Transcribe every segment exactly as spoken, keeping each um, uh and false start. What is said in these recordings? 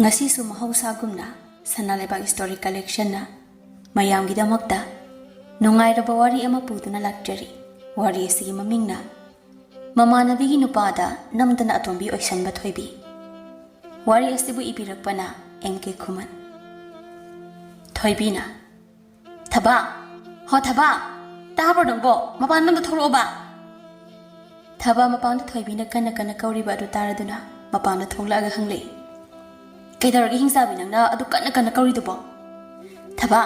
ꯉꯁꯤꯁꯨ ꯃꯍꯧꯁꯥꯒꯨꯝꯅ ꯁꯅꯥ ꯂꯩꯕꯥꯛ ꯁ꯭ꯇꯣꯔꯤ ꯀꯂꯦꯛꯁꯟꯅ ꯃꯌꯥꯝꯒꯤꯗꯃꯛꯇ ꯅꯨꯡꯉꯥꯏꯔꯕ ꯋꯥꯔꯤ ꯑꯃ ꯄꯨꯗꯨꯅ ꯂꯥꯛꯆꯔꯤ꯫ ꯋꯥꯔꯤ ꯑꯁꯤꯒꯤ ꯃꯃꯤꯡꯅ ꯃꯃꯥꯟꯅꯕꯤꯒꯤ ꯅꯨꯄꯥꯗ ꯅꯝꯗꯅ ꯑꯇꯣꯝꯕꯤ ꯑꯣꯏꯁꯟꯕ ꯊꯣꯏꯕꯤ꯫ ꯋꯥꯔꯤ ꯑꯁꯤꯕꯨ ꯏꯕꯤꯔꯛꯄꯅ ꯑꯦꯝ ꯀꯦ ꯈꯨꯃꯟ꯫ ꯊꯣꯏꯕꯤꯅ, "ꯊꯕꯥ! ꯍꯣ ꯊꯕꯥ! ꯇꯥꯕ꯭ꯔꯣ ꯅꯪꯕꯣ? ꯃꯄꯥꯟꯗ ꯑꯝꯇ ꯊꯣꯛꯂꯛꯑꯣꯕ!" ꯊꯕꯥ ꯃꯄꯥꯟꯗ ꯊꯣꯏꯕꯤꯅ ꯀꯟꯅ ꯀꯟꯅ ꯀꯧꯔꯤꯕ ꯑꯗꯨ ꯇꯥꯔꯗꯨꯅ ꯃꯄꯥꯟꯗ ꯊꯣꯛꯂꯛꯑꯒ ꯍꯪꯂꯛꯏ, "ꯀꯩꯗꯧꯔꯒꯦ ꯍꯤꯡꯆꯥꯕꯤ, ꯅꯪꯅ ꯑꯗꯨ ꯀꯟꯅ ꯀꯟꯅ ꯀꯧꯔꯤꯗꯨꯕꯣ?" "ꯊꯕꯥ,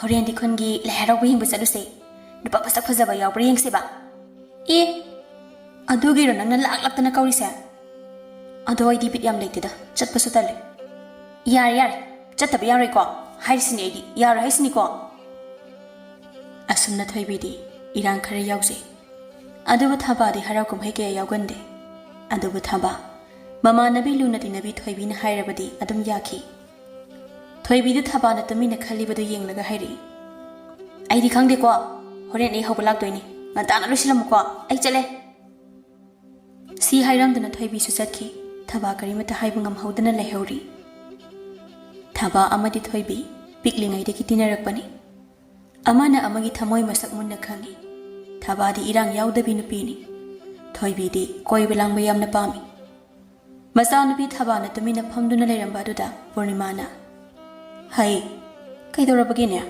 ꯍꯣꯔꯦꯟꯗꯤ ꯈꯨꯟꯒꯤ ꯂꯥꯏ ꯍꯔꯥꯎꯕ ꯌꯦꯡꯕ ꯆꯠꯂꯨꯁꯦ꯫ ꯅꯨꯄꯥ ꯃꯁꯛ ꯐꯖꯕ ꯌꯥꯎꯕ꯭ꯔꯥ ꯌꯦꯡꯁꯦꯕ?" "ꯑꯦ, ꯑꯗꯨꯒꯤꯔꯣ ꯅꯪꯅ ꯂꯥꯛ ꯂꯥꯛꯇꯅ ꯀꯧꯔꯤꯁꯦ? ꯑꯗꯣ ꯑꯩꯗꯤ ꯕꯤꯠ ꯌꯥꯝ ꯂꯩꯇꯦꯗ, ꯆꯠꯄꯁꯨ ꯇꯜꯂꯦ꯫" "ꯌꯥꯔꯦ, ꯌꯥꯔꯦ, ꯆꯠꯇꯕ ꯌꯥꯔꯣꯏꯀꯣ꯫ ꯍꯥꯏꯔꯤꯁꯤꯅꯤ ꯑꯩꯗꯤ, ꯌꯥꯔꯣꯏ ꯍꯥꯏꯁꯤꯅꯤꯀꯣ꯫" ꯑꯁꯨꯝꯅ ꯊꯣꯏꯕꯤꯗꯤ ꯏꯔꯥꯡ ꯈꯔ ꯌꯥꯎꯖꯩ꯫ ꯑꯗꯨꯕꯨ ꯊꯕꯥꯗꯤ ꯍꯔꯥꯎ ꯀꯨꯝꯍꯩ ꯀꯌꯥ ꯌꯥꯎꯒꯟꯗꯦ꯫ ꯑꯗꯨꯕꯨ ꯊꯕꯥ, ꯃꯃꯥꯟꯅꯕꯤ ꯂꯨꯅ ꯇꯤꯟꯅꯕꯤ ꯊꯣꯏꯕꯤꯅ ꯍꯥꯏꯔꯕꯗꯤ ꯑꯗꯨꯝ ꯌꯥꯈꯤ꯫ ꯊꯣꯏꯕꯤꯗꯨ ꯊꯕꯥꯅ ꯇꯨꯃꯤꯟꯅ ꯈꯜꯂꯤꯕꯗꯨ ꯌꯦꯡꯂꯒ ꯍꯥꯏꯔꯛꯏ, "ꯑꯩꯗꯤ ꯈꯪꯗꯦꯀꯣ, ꯍꯣꯔꯦꯟ ꯑꯩ ꯍꯧꯕ ꯂꯥꯛꯇꯣꯏꯅꯤ꯫ ꯉꯟꯇꯥꯅ ꯂꯣꯏꯁꯤꯜꯂꯝꯃꯨꯀꯣ, ꯑꯩ ꯆꯠꯂꯦ꯫" ꯁꯤ ꯍꯥꯏꯔꯝꯗꯨꯅ ꯊꯣꯏꯕꯤꯁꯨ ꯆꯠꯈꯤ꯫ ꯊꯕꯥ ꯀꯔꯤꯃꯠꯇ ꯍꯥꯏꯕ ꯉꯝꯍꯧꯗꯅ ꯂꯩꯍꯧꯔꯤ꯫ ꯊꯕꯥ ꯑꯃꯗꯤ ꯊꯣꯏꯕꯤ ꯄꯤꯛꯂꯤꯉꯩꯗꯒꯤ ꯇꯤꯟꯅꯔꯛꯄꯅꯤ꯫ ꯑꯃꯅ ꯑꯃꯒꯤ ꯊꯃꯣꯏ ꯃꯁꯛ ꯃꯨꯟꯅ ꯈꯪꯏ꯫ ꯊꯕꯥꯗꯤ ꯏꯔꯥꯡ ꯌꯥꯎꯗꯕꯤ ꯅꯨꯄꯤꯅꯤ꯫ ꯊꯣꯏꯕꯤꯗꯤ ꯀꯣꯏꯕ ꯂꯥꯡꯕ ꯌꯥꯝꯅ ꯄꯥꯝꯃꯤ꯫ ꯃꯆꯥꯅꯨꯄꯤ ꯊꯕꯥꯅ ꯇꯨꯃꯤꯟꯅ ꯐꯝꯗꯨꯅ ꯂꯩꯔꯝꯕ ꯑꯗꯨꯗ ꯄꯨꯔꯅꯤꯃꯥꯅ, "ꯍꯩ, ꯀꯩꯗꯧꯔꯕꯒꯦꯅꯦ?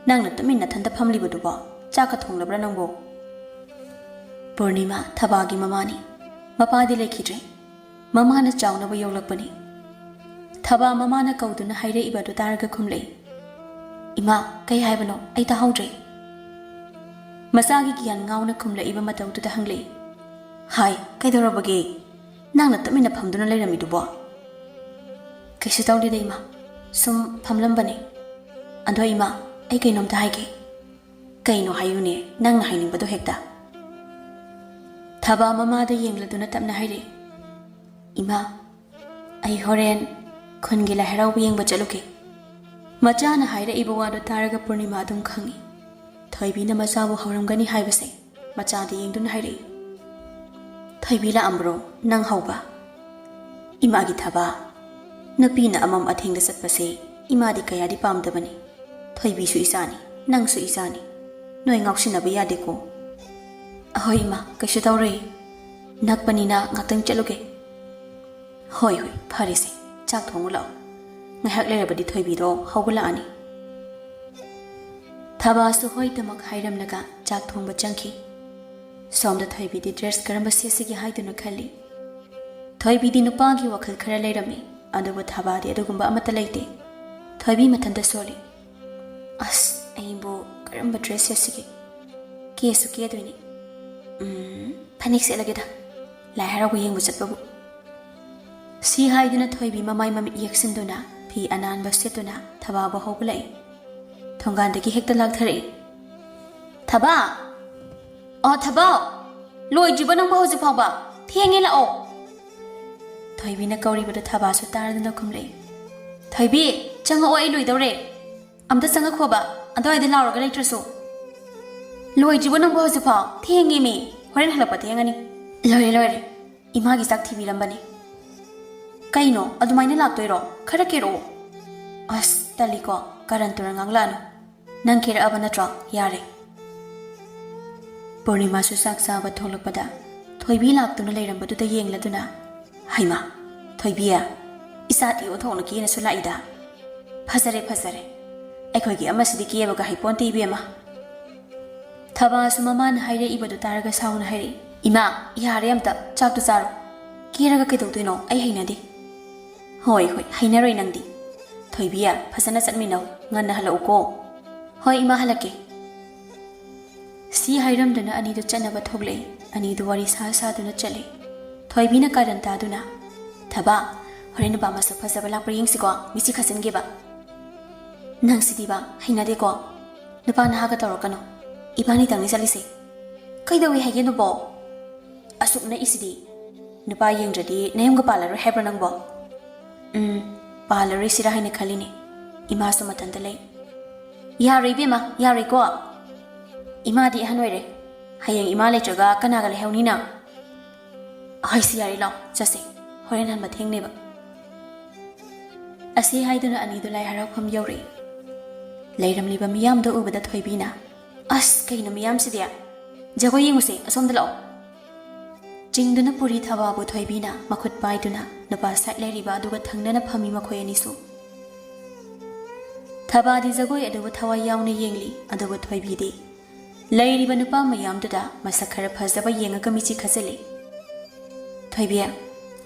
ꯅꯪꯅ ꯇꯨꯃꯤꯟ ꯅꯊꯟꯇ ꯐꯝꯂꯤꯕꯗꯨꯕꯣ? ꯆꯥꯛꯀ ꯊꯣꯡꯂꯕ꯭ꯔꯥ ꯅꯪꯕꯨ?" ꯄꯨꯔꯅꯤꯃꯥ ꯊꯕꯥꯒꯤ ꯃꯃꯥꯅꯤ꯫ ꯃꯄꯥꯗꯤ ꯂꯩꯈꯤꯗ꯭ꯔꯦ꯫ ꯃꯃꯥꯅ ꯆꯥꯎꯅꯕ ꯌꯣꯛꯂꯛꯄꯅꯤ꯫ ꯊꯕꯥ ꯃꯃꯥꯅ ꯀꯧꯗꯨꯅ ꯍꯥꯏꯔꯛꯏꯕ ꯑꯗꯨ ꯇꯥꯔꯒ ꯈꯨꯝꯂꯛꯏ, "ꯏꯃꯥ, ꯀꯩ ꯍꯥꯏꯕꯅꯣ? ꯑꯩ ꯇꯥꯍꯧꯗ꯭ꯔꯦ꯫" ꯃꯆꯥꯒꯤ ꯒ꯭ꯌꯥꯟ ꯉꯥꯎꯅ ꯈꯨꯝꯂꯛꯏꯕ ꯃꯇꯧꯗꯨꯗ ꯍꯪꯂꯛꯏ, "ꯍꯥꯏ, ꯀꯩꯗꯧꯔꯕꯒꯦ? ꯅꯪꯅ ꯇꯨꯃꯤꯟꯅ ꯐꯝꯗꯨꯅ ꯂꯩꯔꯝꯃꯤꯗꯨꯕꯣ?" "ꯀꯩꯁꯨ ꯇꯧꯗꯦꯗ ꯏꯃꯥ, ꯁꯨꯝ ꯐꯝꯂꯝꯕꯅꯦ꯫ ꯑꯗꯣ ꯏꯃꯥ, ꯑꯩ ꯀꯩꯅꯣꯝꯇ ꯍꯥꯏꯒꯦ꯫" "ꯀꯩꯅꯣ ꯍꯥꯏꯌꯨꯅꯦ, ꯅꯪꯅ ꯍꯥꯏꯅꯤꯡꯕꯗꯣ ꯍꯦꯛꯇ꯫" ꯊꯕꯥ ꯃꯃꯥꯗ ꯌꯦꯡꯂꯗꯨꯅ ꯇꯞꯅ ꯍꯥꯏꯔꯛꯏ, "ꯏꯃꯥ, ꯑꯩ ꯍꯣꯔꯦꯟ ꯈꯨꯟꯒꯤ ꯂꯥꯏ ꯍꯔꯥꯎꯕ ꯌꯦꯡꯕ ꯆꯠꯂꯨꯒꯦ꯫" ꯃꯆꯥꯅ ꯍꯥꯏꯔꯛꯏꯕ ꯋꯥꯗꯨ ꯇꯥꯔꯒ ꯄꯨꯔꯅꯤꯃꯥ ꯑꯗꯨꯝ ꯈꯪꯏ꯫ ꯊꯣꯏꯕꯤꯅ ꯃꯆꯥꯕꯨ ꯍꯧꯔꯝꯒꯅꯤ ꯍꯥꯏꯕꯁꯦ꯫ ꯃꯆꯥꯗ ꯌꯦꯡꯗꯨꯅ ꯍꯥꯏꯔꯛꯏ, "ꯊꯣꯏꯕꯤ ꯂꯥꯛꯑꯝꯕ꯭ꯔꯣ ꯅꯪ ꯍꯧꯕ?" "ꯏꯃꯥꯒꯤ ꯊꯕꯥ, ꯅꯨꯄꯤꯅ ꯑꯃꯝ ꯑꯊꯦꯡꯗ ꯆꯠꯄꯁꯦ ꯏꯃꯥꯗꯤ ꯀꯌꯥꯗꯤ ꯄꯥꯝꯗꯕꯅꯤ꯫ ꯊꯣꯏꯕꯤꯁꯨ ꯏꯆꯥꯅꯤ, ꯅꯪꯁꯨ ꯏꯆꯥꯅꯤ꯫ ꯅꯣꯏ ꯉꯥꯎꯁꯤꯟꯅꯕ ꯌꯥꯗꯦꯀꯣ꯫ ꯑꯍꯣꯏ ꯏꯃꯥ, ꯀꯩꯁꯨ ꯇꯧꯔꯣꯏ꯫ ꯅꯛꯄꯅꯤꯅ ꯉꯥꯛꯇꯪ ꯆꯠꯂꯨꯒꯦ꯫ ꯍꯣꯏ ꯍꯣꯏ, ꯐꯔꯦꯁꯦ꯫ ꯆꯥꯛ ꯊꯣꯡꯉꯨ ꯂꯥꯛꯑꯣ꯫ ꯉꯥꯏꯍꯥꯛ ꯂꯩꯔꯕꯗꯤ ꯊꯣꯏꯕꯤꯗꯣ ꯍꯧꯒꯠꯂꯛꯑꯅꯤ꯫ ꯊꯕꯥꯁꯨ ꯍꯣꯏꯗꯃꯛ ꯍꯥꯏꯔꯝꯂꯒ ꯆꯥꯛ ꯊꯣꯡꯕ ꯆꯪꯈꯤ꯫ ꯁꯣꯝꯗ ꯊꯣꯏꯕꯤꯗꯤ ꯗ꯭ꯔꯦꯁ ꯀꯔꯝꯕ ꯁꯦꯠꯁꯤꯒꯦ ꯍꯥꯏꯗꯨꯅ ꯈꯜꯂꯤ꯫ ꯊꯣꯏꯕꯤꯗꯤ ꯅꯨꯄꯥꯒꯤ ꯋꯥꯈꯜ ꯈꯔ ꯂꯩꯔꯝꯃꯤ, ꯑꯗꯨꯕꯨ ꯊꯕꯥꯗꯤ ꯑꯗꯨꯒꯨꯝꯕ ꯑꯃꯠꯇ ꯂꯩꯇꯦ꯫ ꯊꯣꯏꯕꯤ ꯃꯊꯟꯇ ꯁꯣꯜꯂꯤ꯫ ꯑꯁ, ꯑꯩꯕꯨ ꯀꯔꯝꯕ ꯗ꯭ꯔꯦꯁ ꯁꯦꯠꯁꯤꯒꯦ? ꯀꯦꯁꯨ ꯀꯦꯗꯣꯏꯅꯤ꯫ ꯎꯝ, ꯐꯅꯦꯛ ꯁꯦꯠꯂꯒꯦꯗ, ꯂꯥꯏ ꯍꯔꯥꯎꯕ ꯌꯦꯡꯕ ꯆꯠꯄꯕꯨ꯫ ꯁꯤ ꯍꯥꯏꯗꯨꯅ ꯊꯣꯏꯕꯤ ꯃꯃꯥꯏ ꯃꯃꯤꯠ ꯌꯦꯛꯁꯤꯟꯗꯨꯅ ꯐꯤ ꯑꯅꯥꯟꯕ ꯁꯦꯠꯇꯨꯅ ꯊꯕꯥꯕꯨ ꯍꯧꯒꯠꯂꯛꯏ꯫ ꯊꯣꯡꯒꯥꯟꯗꯒꯤ ꯍꯦꯛꯇ ꯂꯥꯛꯊꯔꯛꯏ꯫ "ꯊꯕꯥ! ꯑꯣ ꯊꯕꯥ! ꯂꯣꯏꯗ꯭ꯔꯤꯕꯣ ꯅꯪꯕꯨ ꯍꯧꯖꯤꯛ ꯐꯥꯎꯕ? ꯊꯦꯡꯉꯦ, ꯂꯥꯛꯑꯣ!" ꯊꯣꯏꯕꯤꯅ ꯀꯧꯔꯤꯕꯗꯨ ꯊꯕꯥꯁꯨ ꯇꯥꯔꯗꯨꯅ ꯈꯨꯝꯂꯛꯏ꯫ "ꯊꯣꯏꯕꯤ, ꯆꯪꯉꯛꯑꯣ, ꯑꯩ ꯂꯣꯏꯗꯧꯔꯦ꯫ ꯑꯝꯇ ꯆꯪꯉꯛꯈꯣꯕ, ꯑꯗꯨꯋꯥꯏꯗ ꯂꯥꯎꯔꯒ ꯂꯩꯇ꯭ꯔꯁꯨ꯫" "ꯂꯣꯏꯗ꯭ꯔꯤꯕꯣ ꯅꯪꯕꯨ ꯍꯧꯖꯤꯛ ꯐꯥꯎ? ꯊꯦꯡꯉꯦꯃꯤ, ꯍꯣꯔꯦꯟ ꯍꯜꯂꯛꯄ ꯊꯦꯡꯉꯅꯤ꯫" "ꯂꯣꯏꯔꯦ, ꯂꯣꯏꯔꯦ, ꯏꯃꯥꯒꯤ ꯆꯥꯛ ꯊꯤꯕꯤꯔꯝꯕꯅꯤ꯫" "ꯀꯩꯅꯣ, ꯑꯗꯨꯃꯥꯏꯅ ꯂꯥꯛꯇꯣꯏꯔꯣ? ꯈꯔ ꯀꯦꯔꯛꯑꯣ꯫" "ꯑꯁ, ꯇꯜꯂꯤꯀꯣ, ꯀꯥꯔꯟ ꯇꯨꯔꯟ ꯉꯥꯡꯂꯛꯑꯅꯨ꯫ ꯅꯪ ꯀꯦꯔꯛꯑꯕ ꯅꯠꯇ꯭ꯔꯣ? ꯌꯥꯔꯦ꯫" ꯄꯨꯔꯅꯤꯃꯥꯁꯨ ꯆꯥꯛ ꯆꯥꯕ ꯊꯣꯛꯂꯛꯄꯗ ꯊꯣꯏꯕꯤ ꯂꯥꯛꯇꯨꯅ ꯂꯩꯔꯝꯕꯗꯨꯗ ꯌꯦꯡꯂꯗꯨꯅ, "ꯍꯩꯃꯥ, ꯊꯣꯏꯕꯤ, ꯏꯆꯥꯗꯤ ꯑꯣꯟꯊꯣꯛꯅ ꯀꯦꯅꯁꯨ ꯂꯥꯛꯏꯗ꯫ ꯐꯖꯔꯦ, ꯐꯖꯔꯦ꯫ ꯑꯩꯈꯣꯏꯒꯤ ꯑꯃꯁꯤꯗꯤ ꯀꯦꯕꯒ ꯍꯩꯄꯣꯟꯇꯦ ꯏꯕꯦꯝꯃ꯫" ꯊꯕꯥꯁꯨ ꯃꯃꯥꯅ ꯍꯥꯏꯔꯛꯏꯕꯗꯨ ꯇꯥꯔꯒ ꯁꯥꯎꯅ ꯍꯥꯏꯔꯛꯏ, "ꯏꯃꯥ, ꯌꯥꯔꯦ, ꯑꯝꯇ ꯆꯥꯛꯇꯨ ꯆꯥꯔꯣ꯫ ꯀꯦꯔꯒ ꯀꯩꯗꯧꯗꯣꯏꯅꯣ? ꯑꯩ ꯍꯩꯅꯗꯦ꯫" "ꯍꯣꯏ, ꯍꯣꯏ, ꯍꯩꯅꯔꯣꯏ ꯅꯪꯗꯤ꯫ ꯊꯣꯏꯕꯤ, ꯐꯖꯅ ꯆꯠꯃꯤꯟꯅꯧ, ꯉꯟꯅ ꯍꯜꯂꯛꯎꯀꯣ꯫" "ꯍꯣꯏ ꯏꯃꯥ, ꯍꯜꯂꯛꯀꯦ꯫" ꯁꯤ ꯍꯥꯏꯔꯝꯗꯨꯅ ꯑꯅꯤꯗꯨ ꯆꯠꯅꯕ ꯊꯣꯛꯂꯛꯏ꯫ ꯑꯅꯤꯗꯨ ꯋꯥꯔꯤ ꯁꯥ ꯁꯥꯗꯨꯅ ꯆꯠꯂꯤ꯫ ꯊꯣꯏꯕꯤꯅ ꯀꯥꯔꯟ ꯇꯥꯗꯨꯅ, "ꯊꯕꯥ, ꯍꯣꯔꯦꯟ ꯅꯨꯄꯥ ꯃꯁꯛ ꯐꯖꯕ ꯂꯥꯛꯄ꯭ꯔꯥ ꯌꯦꯡꯁꯤꯀꯣ, ꯃꯤꯠꯁꯤ ꯈꯠꯆꯤꯟꯒꯦꯕ꯫" "ꯅꯪꯁꯤꯗꯤꯕ, ꯍꯩꯅꯗꯦꯀꯣ꯫ ꯅꯨꯄꯥ ꯅꯍꯥꯒ ꯇꯧꯔꯛꯀꯅꯨ꯫ ꯏꯕꯥꯅꯤꯇꯪꯅꯤ ꯆꯠꯂꯤꯁꯦ꯫" "ꯀꯩꯗꯧꯏ ꯍꯥꯏꯒꯦ ꯑꯗꯨꯕꯣ?" "ꯑꯁꯨꯛ ꯅꯛꯏꯁꯤꯗꯤ꯫ ꯅꯨꯄꯥ ꯌꯦꯡꯗ꯭ꯔꯗꯤ ꯅꯌꯨꯝꯒ ꯄꯥꯜꯂꯔꯣꯏ ꯍꯥꯏꯕ꯭ꯔꯣ ꯅꯪꯕꯣ?" "ꯎꯝ, ꯄꯥꯜꯂꯔꯣꯏꯁꯤꯔꯥ ꯍꯥꯏꯅ ꯈꯜꯂꯤꯅꯦ꯫ ꯏꯃꯥꯁꯨ ꯃꯊꯟꯇ ꯂꯩ꯫" "ꯌꯥꯔꯣꯏ ꯏꯕꯦꯝꯃ, ꯌꯥꯔꯣꯏꯀꯣ꯫ ꯏꯃꯥꯗꯤ ꯑꯍꯟ ꯑꯣꯏꯔꯦ꯫ ꯍꯌꯦꯡ ꯏꯃꯥ ꯂꯩꯇ꯭ꯔꯒ ꯀꯅꯥꯒ ꯂꯩꯍꯧꯅꯤ ꯅꯪ?" "ꯍꯣꯏꯁꯤ, ꯌꯥꯔꯦ, ꯂꯥꯎ ꯆꯠꯁꯦ꯫ ꯍꯣꯔꯦꯟ ꯍꯟꯕ ꯊꯦꯡꯅꯦꯕ꯫" ꯑꯁꯤ ꯍꯥꯏꯗꯨꯅ ꯑꯅꯤꯗꯨ ꯂꯥꯏ ꯍꯔꯥꯎꯐꯝ ꯌꯧꯔꯛꯏ꯫ ꯂꯩꯔꯝꯂꯤꯕ ꯃꯤꯌꯥꯝꯗꯣ ꯎꯕꯗ ꯊꯣꯏꯕꯤꯅ, "ꯑꯁ, ꯀꯩꯅꯣ ꯃꯤꯌꯥꯝꯁꯤꯗꯤ? ꯖꯒꯣꯏ ꯌꯦꯡꯉꯨꯁꯦ, ꯑꯁꯣꯝꯗ ꯂꯥꯛꯑꯣ꯫" ꯆꯤꯡꯗꯨꯅ ꯄꯨꯔꯤ ꯊꯕꯥꯕꯨ ꯊꯣꯏꯕꯤꯅ ꯃꯈꯨꯠ ꯄꯥꯏꯗꯨꯅ ꯅꯨꯄꯥ ꯁꯥꯏꯠ ꯂꯩꯔꯤꯕ ꯑꯗꯨꯒ ꯊꯪꯅꯅ ꯐꯝꯃꯤ ꯃꯈꯣꯏ ꯑꯅꯤꯁꯨ꯫ ꯊꯕꯥꯗꯤ ꯖꯒꯣꯏ ꯑꯗꯨꯕꯨ ꯊꯋꯥꯏ ꯌꯥꯎꯅ ꯌꯦꯡꯂꯤ, ꯑꯗꯨꯕꯨ ꯊꯣꯏꯕꯤꯗꯤ ꯂꯩꯔꯤꯕ ꯅꯨꯄꯥ ꯃꯌꯥꯝꯗꯨꯗ ꯃꯁꯛ ꯈꯔ ꯐꯖꯕ ꯌꯦꯡꯉꯒ ꯃꯤꯆꯤ ꯈꯠꯆꯜꯂꯤ꯫ "ꯊꯣꯏꯕꯤ,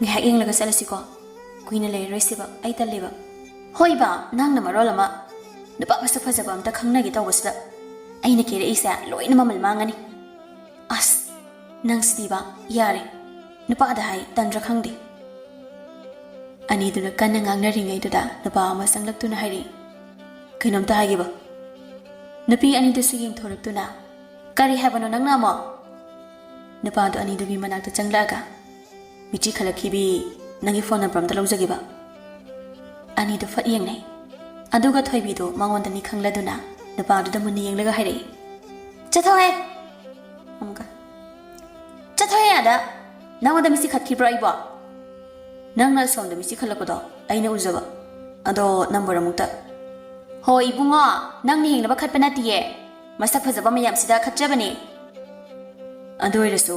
ꯉꯥꯏꯍꯥꯛ ꯌꯦꯡꯂꯒ ꯆꯠꯂꯁꯤꯀꯣ, ꯀꯨꯏꯅ ꯂꯩꯔꯔꯣꯏꯁꯤꯕ, ꯑꯩ ꯇꯜꯂꯦꯕ꯫" "ꯍꯣꯏꯕ, ꯅꯪꯅ ꯃꯔꯣꯜ ꯑꯃ, ꯅꯨꯄꯥ ꯃꯁꯛ ꯐꯖꯕ ꯑꯝꯇ ꯈꯪꯅꯒꯦ ꯇꯧꯕꯁꯤꯗ ꯑꯩꯅ ꯀꯦꯔꯛꯏꯁꯦ ꯂꯣꯏꯅ ꯃꯃꯜ ꯃꯥꯡꯉꯅꯤ꯫ ꯑꯁ, ꯅꯪꯁꯤꯗꯤꯕ, ꯌꯥꯔꯦ, ꯅꯨꯄꯥꯗ ꯍꯥꯏ ꯇꯟꯗ꯭ꯔꯥ ꯈꯪꯗꯦ꯫" ꯑꯅꯤꯗꯨꯅ ꯀꯟꯅ ꯉꯥꯡꯅꯔꯤꯉꯩꯗꯨꯗ ꯅꯨꯄꯥ ꯑꯃ ꯆꯪꯂꯛꯇꯨꯅ ꯍꯥꯏꯔꯛꯏ, "ꯀꯩꯅꯣꯝꯇ ꯍꯥꯏꯒꯦꯕ꯫" ꯅꯨꯄꯤ ꯑꯅꯤꯗꯨꯁꯨ ꯌꯦꯡꯊꯣꯔꯛꯇꯨꯅ, "ꯀꯔꯤ ꯍꯥꯏꯕꯅꯣ ꯅꯪꯅ ꯑꯃꯨꯛ?" ꯅꯨꯄꯥꯗꯨ ꯑꯅꯤꯗꯨꯒꯤ ꯃꯅꯥꯛꯇ ꯆꯪꯂꯛꯑꯒ, "ꯃꯤꯆꯤ ꯈꯜꯂꯛꯈꯤꯕꯤ, ꯅꯪꯒꯤ ꯐꯣꯟ ꯅꯝꯕꯔ ꯑꯝꯇ ꯂꯧꯖꯒꯦꯕ꯫" ꯑꯅꯤꯗꯨ ꯐꯠ ꯌꯦꯡꯅꯩ꯫ ꯑꯗꯨꯒ ꯊꯣꯏꯕꯤꯗꯨ ꯃꯉꯣꯟꯗꯅꯤ ꯈꯪꯂꯗꯨꯅ ꯅꯨꯄꯥꯗꯨꯗ ꯃꯨꯟꯅ ꯌꯦꯡꯂꯒ ꯍꯥꯏꯔꯛꯏ, "ꯆꯠꯊꯣꯛꯍꯦ!" ꯑꯃꯨꯛꯀ, "ꯆꯠꯊꯣꯛꯍꯦ ꯑꯥꯗ! ꯅꯉꯣꯟꯗ ꯃꯤꯆꯤ ꯈꯠꯈꯤꯕ꯭ꯔꯣ ꯑꯩꯕꯣ? ꯅꯪꯅ ꯑꯁꯣꯝꯗ ꯃꯤꯆꯤ ꯈꯠꯂꯛꯄꯗꯣ ꯑꯩꯅ ꯎꯖꯕ꯫ ꯑꯗꯣ ꯅꯝꯕꯔ ꯑꯃꯨꯛꯇ꯫" "ꯍꯣ ꯏꯕꯨꯡꯉꯣ, ꯅꯪꯅ ꯌꯦꯡꯅꯕ ꯈꯠꯄ ꯅꯠꯇꯤꯌꯦ꯫ ꯃꯁꯛ ꯐꯖꯕ ꯃꯌꯥꯝꯁꯤꯗ ꯈꯠꯆꯕꯅꯦ꯫" "ꯑꯗꯨ ꯑꯣꯏꯔꯁꯨ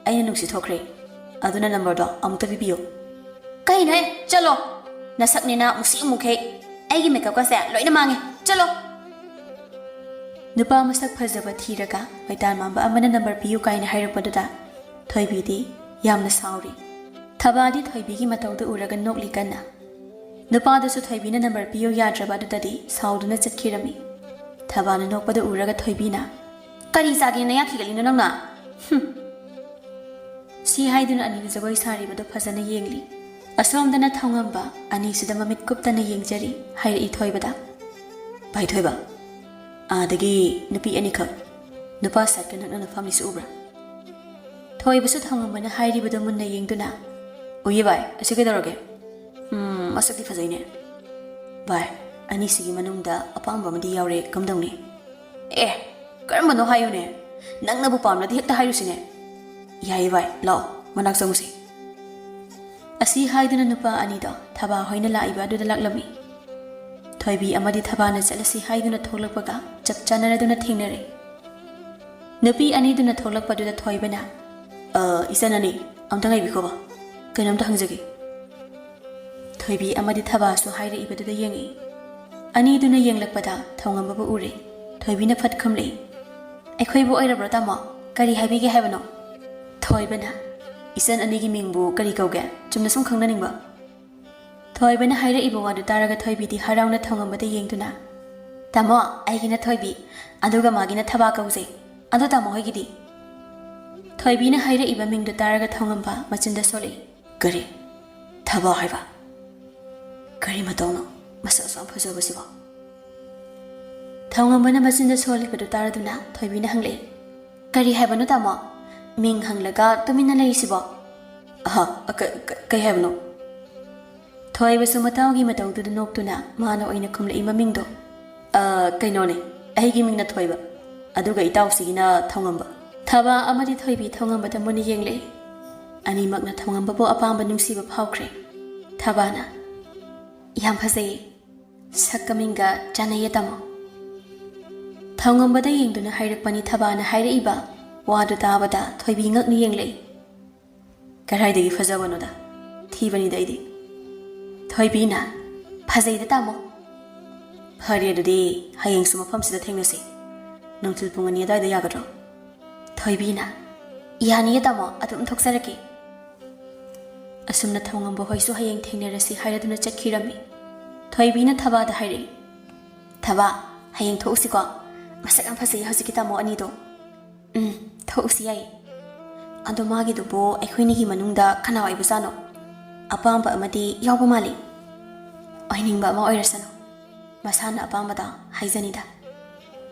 ꯑꯩꯅ ꯅꯨꯡꯁꯤ ꯊꯣꯛꯈ꯭ꯔꯦ꯫ ꯑꯗꯨꯅ ꯅꯝꯕꯔꯗꯣ ꯑꯃꯨꯛꯇ ꯄꯤꯕꯤꯌꯨ꯫" "ꯀꯩꯅꯣꯍꯦ? ꯆꯠꯂꯣ! ꯅꯁꯛꯅꯦꯅ ꯃꯨꯁꯤ ꯃꯨꯈꯩ꯫ ꯑꯩꯒꯤ ꯃꯦꯀꯞꯀꯁꯦ ꯂꯣꯏꯅ ꯃꯥꯡꯉꯦ꯫ ꯆꯠꯂꯣ!" ꯅꯨꯄꯥ ꯃꯁꯛ ꯐꯖꯕ ꯊꯤꯔꯒ ꯃꯩꯇꯥꯟ ꯃꯥꯟꯕ ꯑꯃꯅ ꯅꯝꯕꯔ ꯄꯤꯌꯨ ꯀꯥꯏꯅ ꯍꯥꯏꯔꯛꯄꯗꯨꯗ ꯊꯣꯏꯕꯤꯗꯤ ꯌꯥꯝꯅ ꯁꯥꯎꯔꯤ꯫ ꯊꯕꯥꯗꯤ ꯊꯣꯏꯕꯤꯒꯤ ꯃꯇꯧꯗꯨ ꯎꯔꯒ ꯅꯣꯛꯂꯤ ꯀꯟꯅ꯫ ꯅꯨꯄꯥꯗꯨꯁꯨ ꯊꯣꯏꯕꯤꯅ ꯅꯝꯕꯔ ꯄꯤꯌꯨ ꯌꯥꯗ꯭ꯔꯕ ꯑꯗꯨꯗꯗꯤ ꯁꯥꯎꯗꯨꯅ ꯆꯠꯈꯤꯔꯝꯃꯤ꯫ ꯊꯕꯥꯅ ꯅꯣꯛꯄꯗꯨ ꯎꯔꯒ ꯊꯣꯏꯕꯤꯅ, "ꯀꯔꯤ ꯆꯥꯒꯦꯅ ꯅꯌꯥ ꯈꯤꯒꯠꯂꯤꯅꯣ ꯅꯪꯅ? ꯍꯨꯝ!" ꯁꯤ ꯍꯥꯏꯗꯨꯅ ꯑꯅꯤꯗꯨ ꯖꯒꯣꯏ ꯁꯥꯔꯤꯕꯗꯨ ꯐꯖꯅ ꯌꯦꯡꯂꯤ꯫ ꯑꯁꯣꯝꯗꯅ ꯊꯧꯉꯝꯕ ꯑꯅꯤꯁꯤꯗ ꯃꯃꯤꯠ ꯀꯨꯞꯇꯅ ꯌꯦꯡꯖꯔꯤ꯫ ꯍꯥꯏꯔꯛꯏ ꯊꯣꯏꯕꯗ, "ꯚꯥꯏ ꯊꯣꯏꯕ, ꯑꯥꯗꯒꯤ ꯅꯨꯄꯤ ꯑꯅꯤꯈꯛ ꯅꯨꯄꯥ ꯁꯥꯏꯠꯀ ꯅꯛꯅꯅ ꯐꯝꯂꯤꯁꯤ ꯎꯕ꯭ꯔꯥ?" ꯊꯣꯏꯕꯁꯨ ꯊꯧꯉꯝꯕꯅ ꯍꯥꯏꯔꯤꯕꯗꯨ ꯃꯨꯟꯅ ꯌꯦꯡꯗꯨꯅ, "ꯎꯏꯌꯦ ꯚꯥꯏ, ꯑꯁꯤ ꯀꯩꯗꯧꯔꯒꯦ? ꯎꯝ, ꯃꯁꯛꯇꯤ ꯐꯖꯩꯅꯦ꯫ ꯚꯥꯏ, ꯑꯅꯤꯁꯤꯒꯤ ꯃꯅꯨꯡꯗ ꯑꯄꯥꯝꯕ ꯑꯃꯗꯤ ꯌꯥꯎꯔꯦ, ꯀꯝꯗꯧꯅꯤ?" "ꯑꯦ, ꯀꯔꯝꯕꯅꯣ ꯍꯥꯏꯌꯨꯅꯦ꯫ ꯅꯪꯅꯕꯨ ꯄꯥꯝꯂꯗꯤ ꯍꯦꯛꯇ ꯍꯥꯏꯔꯨꯁꯤꯅꯦ꯫" "ꯌꯥꯏꯌꯦ ꯚꯥꯏ, ꯂꯥꯛꯑꯣ, ꯃꯅꯥꯛ ꯆꯪꯉꯨꯁꯤ꯫" ꯑꯁꯤ ꯍꯥꯏꯗꯨꯅ ꯅꯨꯄꯥ ꯑꯅꯤꯗꯣ ꯊꯕꯥ ꯍꯣꯏꯅ ꯂꯥꯛꯏꯕ ꯑꯗꯨꯗ ꯂꯥꯛꯂꯝꯃꯤ꯫ ꯊꯣꯏꯕꯤ ꯑꯃꯗꯤ ꯊꯕꯥꯅ ꯆꯠꯂꯁꯤ ꯍꯥꯏꯗꯨꯅ ꯊꯣꯛꯂꯛꯄꯒ ꯆꯞ ꯆꯥꯟꯅꯔꯗꯨꯅ ꯊꯦꯡꯅꯔꯦ꯫ ꯅꯨꯄꯤ ꯑꯅꯤꯗꯨꯅ ꯊꯣꯛꯂꯛꯄꯗꯨꯗ ꯊꯣꯏꯕꯅ, "ꯑ, ꯏꯆꯟ ꯑꯅꯤ, ꯑꯝꯇ ꯉꯥꯏꯕꯤꯈꯣꯕ, ꯀꯩꯅꯣꯝꯇ ꯍꯪꯖꯒꯦ꯫" ꯊꯣꯏꯕꯤ ꯑꯃꯗꯤ ꯊꯕꯥꯁꯨ ꯍꯥꯏꯔꯛꯏꯕꯗꯨꯗ ꯌꯦꯡꯉꯤ꯫ ꯑꯅꯤꯗꯨꯅ ꯌꯦꯡꯂꯛꯄꯗ ꯊꯧꯉꯝꯕꯕꯨ ꯎꯔꯦ꯫ ꯊꯣꯏꯕꯤꯅ ꯐꯠ ꯈꯨꯝꯂꯛꯏ, "ꯑꯩꯈꯣꯏꯕꯨ ꯑꯣꯏꯔꯕ꯭ꯔꯣ ꯇꯥꯃꯣ? ꯀꯔꯤ ꯍꯥꯏꯕꯤꯒꯦ ꯍꯥꯏꯕꯅꯣ?" ꯊꯣꯏꯕꯅ, "ꯏꯆꯟ ꯑꯅꯤꯒꯤ ꯃꯤꯡꯕꯨ ꯀꯔꯤ ꯀꯧꯒꯦ? ꯆꯨꯝꯅ ꯁꯨꯝ ꯈꯪꯅꯅꯤꯡꯕ꯫" ꯊꯣꯏꯕꯅ ꯍꯥꯏꯔꯛꯏꯕ ꯋꯥꯗꯨ ꯇꯥꯔꯒ ꯊꯣꯏꯕꯤꯗꯤ ꯍꯔꯥꯎꯅ ꯊꯧꯉꯝꯕꯗ ꯌꯦꯡꯗꯨꯅ, "ꯇꯥꯃꯣ, ꯑꯩꯒꯤꯅ ꯊꯣꯏꯕꯤ, ꯑꯗꯨꯒ ꯃꯥꯒꯤꯅ ꯊꯕꯥ ꯀꯧꯖꯩ꯫ ꯑꯗꯣ ꯇꯥꯃꯣ ꯍꯣꯏꯒꯤꯗꯤ?" ꯊꯣꯏꯕꯤꯅ ꯍꯥꯏꯔꯛꯏꯕ ꯃꯤꯡꯗꯨ ꯇꯥꯔꯒ ꯊꯧꯉꯝꯕ ꯃꯆꯤꯟꯗ ꯁꯣꯜꯂꯛꯏ꯫ "ꯀꯔꯤ? ꯊꯕꯥ ꯍꯥꯏꯕ? ꯀꯔꯤ ꯃꯇꯧꯅꯣ? ꯃꯁꯛ ꯑꯁꯨꯛ ꯌꯥꯝ ꯐꯖꯕꯁꯤꯕꯣ?" ꯊꯧꯉꯝꯕꯅ ꯃꯆꯤꯟꯗ ꯁꯣꯜꯂꯤꯕꯗꯨ ꯇꯥꯔꯗꯨꯅ ꯊꯣꯏꯕꯤꯅ ꯍꯪꯂꯛꯏ, "ꯀꯔꯤ ꯍꯥꯏꯕꯅꯣ ꯇꯥꯃꯣ? ꯃꯤꯡ ꯍꯪꯂꯒ ꯇꯨꯃꯤꯟꯅ ꯂꯩꯔꯤꯁꯤꯕꯣ?" "ꯑꯍ, ꯑ, ꯀ-, ꯀ-, ꯀꯩ ꯍꯥꯏꯕꯅꯣ?" ꯊꯣꯏꯕꯁꯨ ꯃꯇꯥꯎꯒꯤ ꯃꯇꯧꯗꯨꯗ ꯅꯣꯛꯇꯨꯅ ꯃꯥꯅ ꯑꯣꯏꯅ ꯈꯨꯝꯂꯛꯏ ꯃꯃꯤꯡꯗꯣ꯫ "ꯑ, ꯀꯩꯅꯣꯅꯦ, ꯑꯩꯒꯤ ꯃꯤꯡꯅ ꯊꯣꯏꯕ, ꯑꯗꯨꯒ ꯏꯇꯥꯎꯁꯤꯒꯤꯅ ꯊꯧꯉꯝꯕ꯫" ꯊꯕꯥ ꯑꯃꯗꯤ ꯊꯣꯏꯕꯤ ꯊꯧꯉꯝꯕꯗ ꯃꯨꯟꯅ ꯌꯦꯡꯂꯛꯏ꯫ ꯑꯅꯤꯃꯛꯅ ꯊꯧꯉꯝꯕꯕꯨ ꯑꯄꯥꯝꯕ ꯅꯨꯡꯁꯤꯕ ꯐꯥꯎꯈ꯭ꯔꯦ꯫ ꯊꯕꯥꯅ, "ꯌꯥꯝ ꯐꯖꯩꯌꯦ꯫ ꯁꯛꯀ ꯃꯤꯡꯒ ꯆꯥꯟꯅꯩꯌꯦ ꯇꯥꯃꯣ꯫" ꯊꯧꯉꯝꯕꯗ ꯌꯦꯡꯗꯨꯅ ꯍꯥꯏꯔꯛꯄꯅꯤ ꯊꯕꯥꯅ ꯍꯥꯏꯔꯛꯏꯕ ꯋꯥꯗꯨ ꯇꯥꯕꯗ ꯊꯣꯏꯕꯤ ꯉꯛꯅ ꯌꯦꯡꯂꯛꯏ꯫ "ꯀꯗꯥꯏꯗꯒꯤ ꯐꯖꯕꯅꯣꯗ? ꯊꯤꯕꯅꯤꯗ ꯑꯩꯗꯤ꯫" ꯊꯣꯏꯕꯤꯅ, "ꯐꯖꯩꯗ ꯇꯥꯃꯣ꯫" "ꯐꯔꯦ ꯑꯗꯨꯗꯤ, ꯍꯌꯦꯡꯁꯨ ꯃꯐꯝꯁꯤꯗ ꯊꯦꯡꯅꯁꯤ꯫ ꯅꯨꯡꯊꯤꯜ ꯄꯨꯡ ꯑꯅꯤ ꯑꯗꯨꯋꯥꯏꯗ ꯌꯥꯒꯗ꯭ꯔꯣ?" ꯊꯣꯏꯕꯤꯅ, "ꯌꯥꯅꯤꯌꯦ ꯇꯥꯃꯣ, ꯑꯗꯨꯝ ꯊꯣꯛꯆꯔꯛꯀꯦ꯫" ꯑꯁꯨꯝꯅ ꯊꯧꯉꯝꯕ ꯍꯣꯏꯁꯨ ꯍꯌꯦꯡ ꯊꯦꯡꯅꯔꯁꯤ ꯍꯥꯏꯔꯗꯨꯅ ꯆꯠꯈꯤꯔꯝꯃꯤ꯫ ꯊꯣꯏꯕꯤꯅ ꯊꯕꯥꯗ ꯍꯥꯏꯔꯛꯏ, "ꯊꯕꯥ, ꯍꯌꯦꯡ ꯊꯣꯛꯎꯁꯤꯀꯣ꯫ ꯃꯁꯛ ꯌꯥꯝ ꯐꯖꯩ ꯍꯧꯖꯤꯛꯀꯤ ꯇꯥꯃꯣ ꯑꯅꯤꯗꯣ꯫" "ꯎꯝ, ꯊꯣꯛꯎꯁꯤ ꯌꯥꯏꯌꯦ꯫ ꯑꯗꯣ ꯃꯥꯒꯤꯗꯨꯕꯨ ꯑꯩꯈꯣꯏꯅꯤꯒꯤ ꯃꯅꯨꯡꯗ ꯀꯅꯥ ꯑꯣꯏꯕꯖꯥꯠꯅꯣ? ꯑꯄꯥꯝꯕ ꯑꯃꯗꯤ ꯌꯥꯎꯕ ꯃꯥꯜꯂꯤ꯫ ꯑꯣꯏꯅꯤꯡꯕ ꯑꯃ ꯑꯣꯏꯔꯁꯅꯨ꯫ ꯃꯁꯥꯅ ꯑꯄꯥꯝꯕꯗ ꯍꯥꯏꯖꯅꯤꯗ꯫"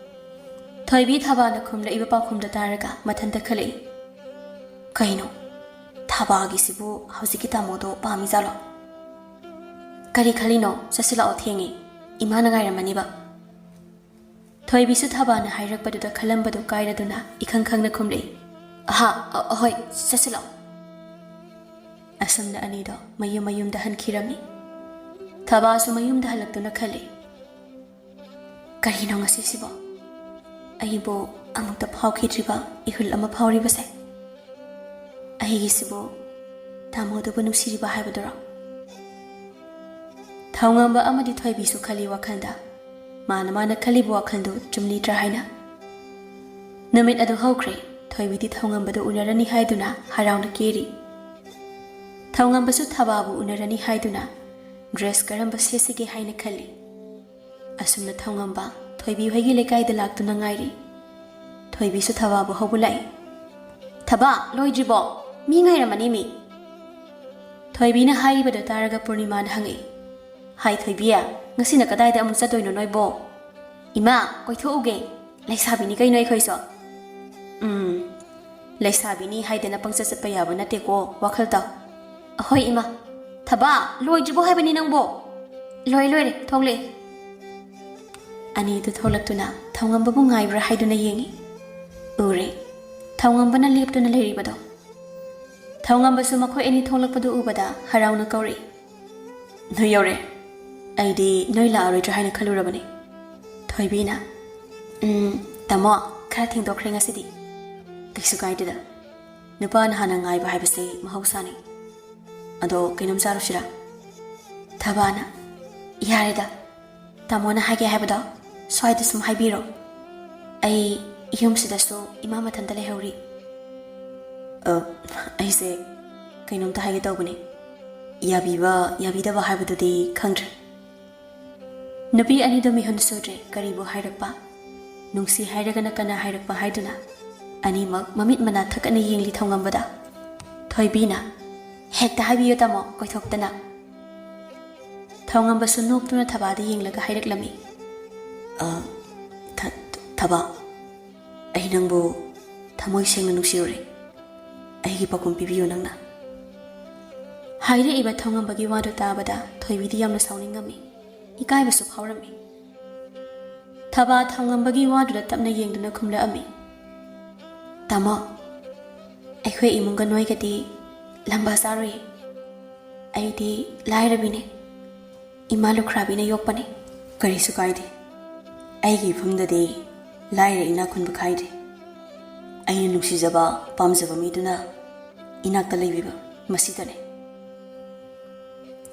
ꯊꯣꯏꯕꯤ ꯊꯕꯥꯅ ꯈꯨꯝꯂꯛꯏꯕ ꯄꯥꯎꯈꯨꯝꯗ ꯇꯥꯔꯒ ꯃꯊꯟꯇ ꯈꯜꯂꯛꯏ, "ꯀꯩꯅꯣ? ꯊꯕꯥꯒꯤꯁꯤꯕꯨ ꯍꯧꯖꯤꯛꯀꯤ ꯇꯥꯃꯣꯗꯣ ꯄꯥꯝꯃꯤꯖꯥꯠꯂꯣ? ꯀꯔꯤ ꯈꯜꯂꯤꯅꯣ? ꯆꯠꯁꯤꯜꯂꯛꯑꯣ, ꯊꯦꯡꯉꯦ꯫ ꯏꯃꯥꯅ ꯉꯥꯏꯔꯝꯃꯅꯤꯕ꯫" ꯊꯣꯏꯕꯤꯁꯨ ꯊꯕꯥꯅ ꯍꯥꯏꯔꯛꯄꯗꯨꯗ ꯈꯜꯂꯝꯕꯗꯨ ꯀꯥꯏꯔꯗꯨꯅ ꯏꯈꯪ ꯈꯪꯅ ꯈꯨꯝꯂꯛꯏ, "ꯑꯍꯥ, ꯑ-, ꯑꯍꯣꯏ, ꯆꯠꯁꯤꯜꯂꯛꯑꯣ꯫" ꯑꯁꯨꯝꯅ ꯑꯅꯤꯗꯣ ꯃꯌꯨꯝ ꯃꯌꯨꯝꯗ ꯍꯟꯈꯤꯔꯝꯃꯤ꯫ ꯊꯕꯥꯁꯨ ꯃꯌꯨꯝꯗ ꯍꯜꯂꯛꯇꯨꯅ ꯈꯜꯂꯤ, "ꯀꯔꯤꯅꯣ ꯉꯁꯤꯁꯤꯕꯣ? ꯑꯩꯕꯨ ꯑꯃꯨꯛꯇ ꯐꯥꯎꯈꯤꯗ꯭ꯔꯤꯕ ꯏꯍꯨꯜ ꯑꯃ ꯐꯥꯎꯔꯤꯕꯁꯦ꯫ ꯑꯩꯒꯤꯁꯤꯕꯨ ꯇꯥꯃꯣꯗꯨꯕꯨ ꯅꯨꯡꯁꯤꯔꯤꯕ ꯍꯥꯏꯕꯗꯨꯔꯣ?" ꯊꯧꯉꯝꯕ ꯑꯃꯗꯤ ꯊꯣꯏꯕꯤꯁꯨ ꯈꯜꯂꯤ ꯋꯥꯈꯜꯗ, ꯃꯥꯅ ꯃꯥꯅ ꯈꯜꯂꯤꯕ ꯋꯥꯈꯜꯗꯨ ꯆꯨꯝꯂꯤꯗ꯭ꯔꯥ ꯍꯥꯏꯅ꯫ ꯅꯨꯃꯤꯠ ꯑꯗꯨ ꯍꯧꯈ꯭ꯔꯦ꯫ ꯊꯣꯏꯕꯤꯗꯤ ꯊꯧꯉꯝꯕꯗꯨ ꯎꯅꯔꯅꯤ ꯍꯥꯏꯗꯨꯅ ꯍꯔꯥꯎꯅ ꯀꯦꯔꯤ꯫ ꯊꯧꯉꯝꯕꯁꯨ ꯊꯕꯥꯕꯨ ꯎꯅꯔꯅꯤ ꯍꯥꯏꯗꯨꯅ ꯗ꯭ꯔꯦꯁ ꯀꯔꯝꯕ ꯁꯦꯠꯁꯤꯒꯦ ꯍꯥꯏꯅ ꯈꯜꯂꯤ꯫ ꯑꯁꯨꯝꯅ ꯊꯧꯉꯝꯕ ꯊꯣꯏꯕꯤ ꯍꯣꯏꯒꯤ ꯂꯩꯀꯥꯏꯗ ꯂꯥꯛꯇꯨꯅ ꯉꯥꯏꯔꯤ꯫ ꯊꯣꯏꯕꯤꯁꯨ ꯊꯕꯥꯕꯨ ꯍꯧꯕ ꯂꯥꯛꯏ꯫ "ꯊꯕꯥ, ꯂꯣꯏꯗ꯭ꯔꯤꯕꯣ? ꯃꯤ ꯉꯥꯏꯔꯝꯃꯅꯤ ꯃꯤ꯫" ꯊꯣꯏꯕꯤꯅ ꯍꯥꯏꯔꯤꯕꯗꯨ ꯇꯥꯔꯒ ꯄꯨꯔꯅꯤꯃꯥꯅ ꯍꯪꯉꯛꯏ, "ꯍꯥꯏ ꯊꯣꯏꯕꯤ, ꯉꯁꯤꯅ ꯀꯗꯥꯏꯗ ꯑꯃꯨꯛ ꯆꯠꯇꯣꯏꯅꯣ ꯅꯣꯏꯕꯣ?" "ꯏꯃꯥ, ꯀꯣꯏꯊꯣꯛꯎꯒꯦ꯫ ꯂꯩꯁꯥꯕꯤꯅꯤ ꯀꯩꯅꯣ ꯑꯩꯈꯣꯏꯁꯨ꯫" "ꯎꯝ, ꯂꯩꯁꯥꯕꯤꯅꯤ ꯍꯥꯏꯗꯅ ꯄꯪꯆꯠ ꯆꯠꯄ ꯌꯥꯕ ꯅꯠꯇꯦꯀꯣ, ꯋꯥꯈꯜ ꯇꯧ꯫" "ꯑꯍꯣꯏ ꯏꯃꯥ꯫" "ꯊꯕꯥ, ꯂꯣꯏꯗ꯭ꯔꯤꯕꯣ ꯍꯥꯏꯕꯅꯤ ꯅꯪꯕꯣ?" "ꯂꯣꯏ ꯂꯣꯏꯔꯦ, ꯊꯣꯛꯂꯛꯑꯦ꯫" ꯑꯅꯤꯗꯨ ꯊꯣꯛꯂꯛꯇꯨꯅ ꯊꯧꯉꯝꯕꯕꯨ ꯉꯥꯏꯕ꯭ꯔꯥ ꯍꯥꯏꯗꯨꯅ ꯌꯦꯡꯉꯤ꯫ ꯎꯔꯦ, ꯊꯧꯉꯝꯕꯅ ꯂꯦꯞꯇꯨꯅ ꯂꯩꯔꯤꯕꯗꯣ꯫ ꯊꯧꯉꯝꯕꯁꯨ ꯃꯈꯣꯏ ꯑꯅꯤ ꯊꯣꯛꯂꯛꯄꯗꯨ ꯎꯕꯗ ꯍꯔꯥꯎꯅ ꯀꯧꯔꯛꯏ, "ꯅꯣꯏ ꯌꯧꯔꯦ꯫ ꯑꯩꯗꯤ ꯅꯣꯏ ꯂꯥꯛꯑꯔꯣꯏꯗ꯭ꯔꯥ ꯍꯥꯏꯅ ꯈꯜꯂꯨꯔꯕꯅꯤ꯫" ꯊꯣꯏꯕꯤꯅ, "ꯎꯝ, ꯇꯥꯃꯣ, ꯈꯔ ꯊꯦꯡꯗꯣꯛꯈ꯭ꯔꯦ ꯉꯁꯤꯗꯤ꯫" "ꯀꯩꯁꯨ ꯀꯥꯏꯗꯦꯗ, ꯅꯨꯄꯥꯅ ꯍꯥꯟꯅ ꯉꯥꯏꯕ ꯍꯥꯏꯕꯁꯦ ꯃꯍꯧꯁꯥꯅꯤ꯫ ꯑꯗꯣ ꯀꯩꯅꯣꯝ ꯆꯥꯔꯨꯁꯤꯔꯥ?" ꯊꯕꯥꯅ, "ꯌꯥꯔꯦꯗ, ꯇꯥꯃꯣꯅ ꯍꯥꯏꯒꯦ ꯍꯥꯏꯕꯗꯣ ꯁ꯭ꯋꯥꯏꯗ ꯁꯨꯝ ꯍꯥꯏꯕꯤꯔꯣ꯫ ꯑꯩ ꯌꯨꯝꯁꯤꯗꯁꯨ ꯏꯃꯥ ꯃꯊꯟꯇ ꯂꯩꯍꯧꯔꯤ꯫" "ꯑ, ꯑꯩꯁꯦ ꯀꯩꯅꯣꯝꯇ ꯍꯥꯏꯒꯦ ꯇꯧꯕꯅꯦ꯫ ꯌꯥꯕꯤꯕ ꯌꯥꯕꯤꯗꯕ ꯍꯥꯏꯕꯗꯨꯗꯤ ꯈꯪꯗ꯭ꯔꯦ꯫" ꯅꯨꯄꯤ ꯑꯅꯤꯗꯨ ꯃꯤꯍꯨꯟ ꯁꯨꯗ꯭ꯔꯦ, ꯀꯔꯤꯕꯨ ꯍꯥꯏꯔꯛꯄ? ꯅꯨꯡꯁꯤ ꯍꯥꯏꯔꯒꯅ ꯀꯅꯥ ꯍꯥꯏꯔꯛꯄ ꯍꯥꯏꯗꯨꯅ ꯑꯅꯤꯃꯛ ꯃꯃꯤꯠ ꯃꯅꯥ ꯊꯛꯀꯠꯅ ꯌꯦꯡꯂꯤ ꯊꯧꯉꯝꯕꯗ꯫ ꯊꯣꯏꯕꯤꯅ, "ꯍꯦꯛꯇ ꯍꯥꯏꯕꯤꯌꯨ ꯇꯥꯃꯣ, ꯀꯣꯏꯊꯣꯛꯇꯅ꯫" ꯊꯧꯉꯝꯕꯁꯨ ꯅꯣꯛꯇꯨꯅ ꯊꯕꯥꯗ ꯌꯦꯡꯂꯒ ꯍꯥꯏꯔꯛꯂꯝꯃꯤ, "ꯑ, ꯊ-, ꯊꯕꯥ, ꯑꯩ ꯅꯪꯕꯨ ꯊꯃꯣꯏ ꯁꯦꯡꯅ ꯅꯨꯡꯁꯤꯔꯨꯔꯦ꯫ ꯑꯩꯒꯤ ꯄꯥꯎꯈꯨꯝ ꯄꯤꯕꯤꯌꯨ ꯅꯪꯅ꯫" ꯍꯥꯏꯔꯛꯏꯕ ꯊꯧꯉꯝꯕꯒꯤ ꯋꯥꯗꯨ ꯇꯥꯕꯗ ꯊꯣꯏꯕꯤꯗꯤ ꯌꯥꯝꯅ ꯁꯥꯎꯅꯤꯡꯉꯝꯃꯤ, ꯏꯀꯥꯏꯕꯁꯨ ꯐꯥꯎꯔꯝꯃꯤ꯫ ꯊꯕꯥ ꯊꯧꯉꯝꯕꯒꯤ ꯋꯥꯗꯨꯗ ꯇꯞꯅ ꯌꯦꯡꯗꯨꯅ ꯈꯨꯝꯂꯛꯑꯝꯃꯤ, "ꯇꯥꯃꯣ, ꯑꯩꯈꯣꯏ ꯏꯃꯨꯡꯒ ꯅꯣꯏꯒꯗꯤ ꯂꯝꯕꯥ ꯆꯥꯔꯨꯏ꯫ ꯑꯩꯗꯤ ꯂꯥꯏꯔꯕꯤꯅꯦ꯫ ꯏꯃꯥ ꯂꯨꯈ꯭ꯔꯥꯕꯤꯅ ꯌꯣꯛꯄꯅꯦ꯫ ꯀꯔꯤꯁꯨ ꯀꯥꯏꯗꯦ꯫ ꯑꯩꯒꯤ ꯏꯐꯝꯗꯗꯤ ꯂꯥꯏꯔ ꯏꯅꯥꯛ ꯈꯨꯟꯕ ꯈꯥꯏꯗꯦ꯫ ꯑꯩꯅ ꯅꯨꯡꯁꯤꯖꯕ, ꯄꯥꯝꯖꯕ ꯃꯤꯗꯨꯅ ꯏꯅꯥꯛꯇ ꯂꯩꯕꯤꯕ, ꯃꯁꯤꯗꯅꯦ꯫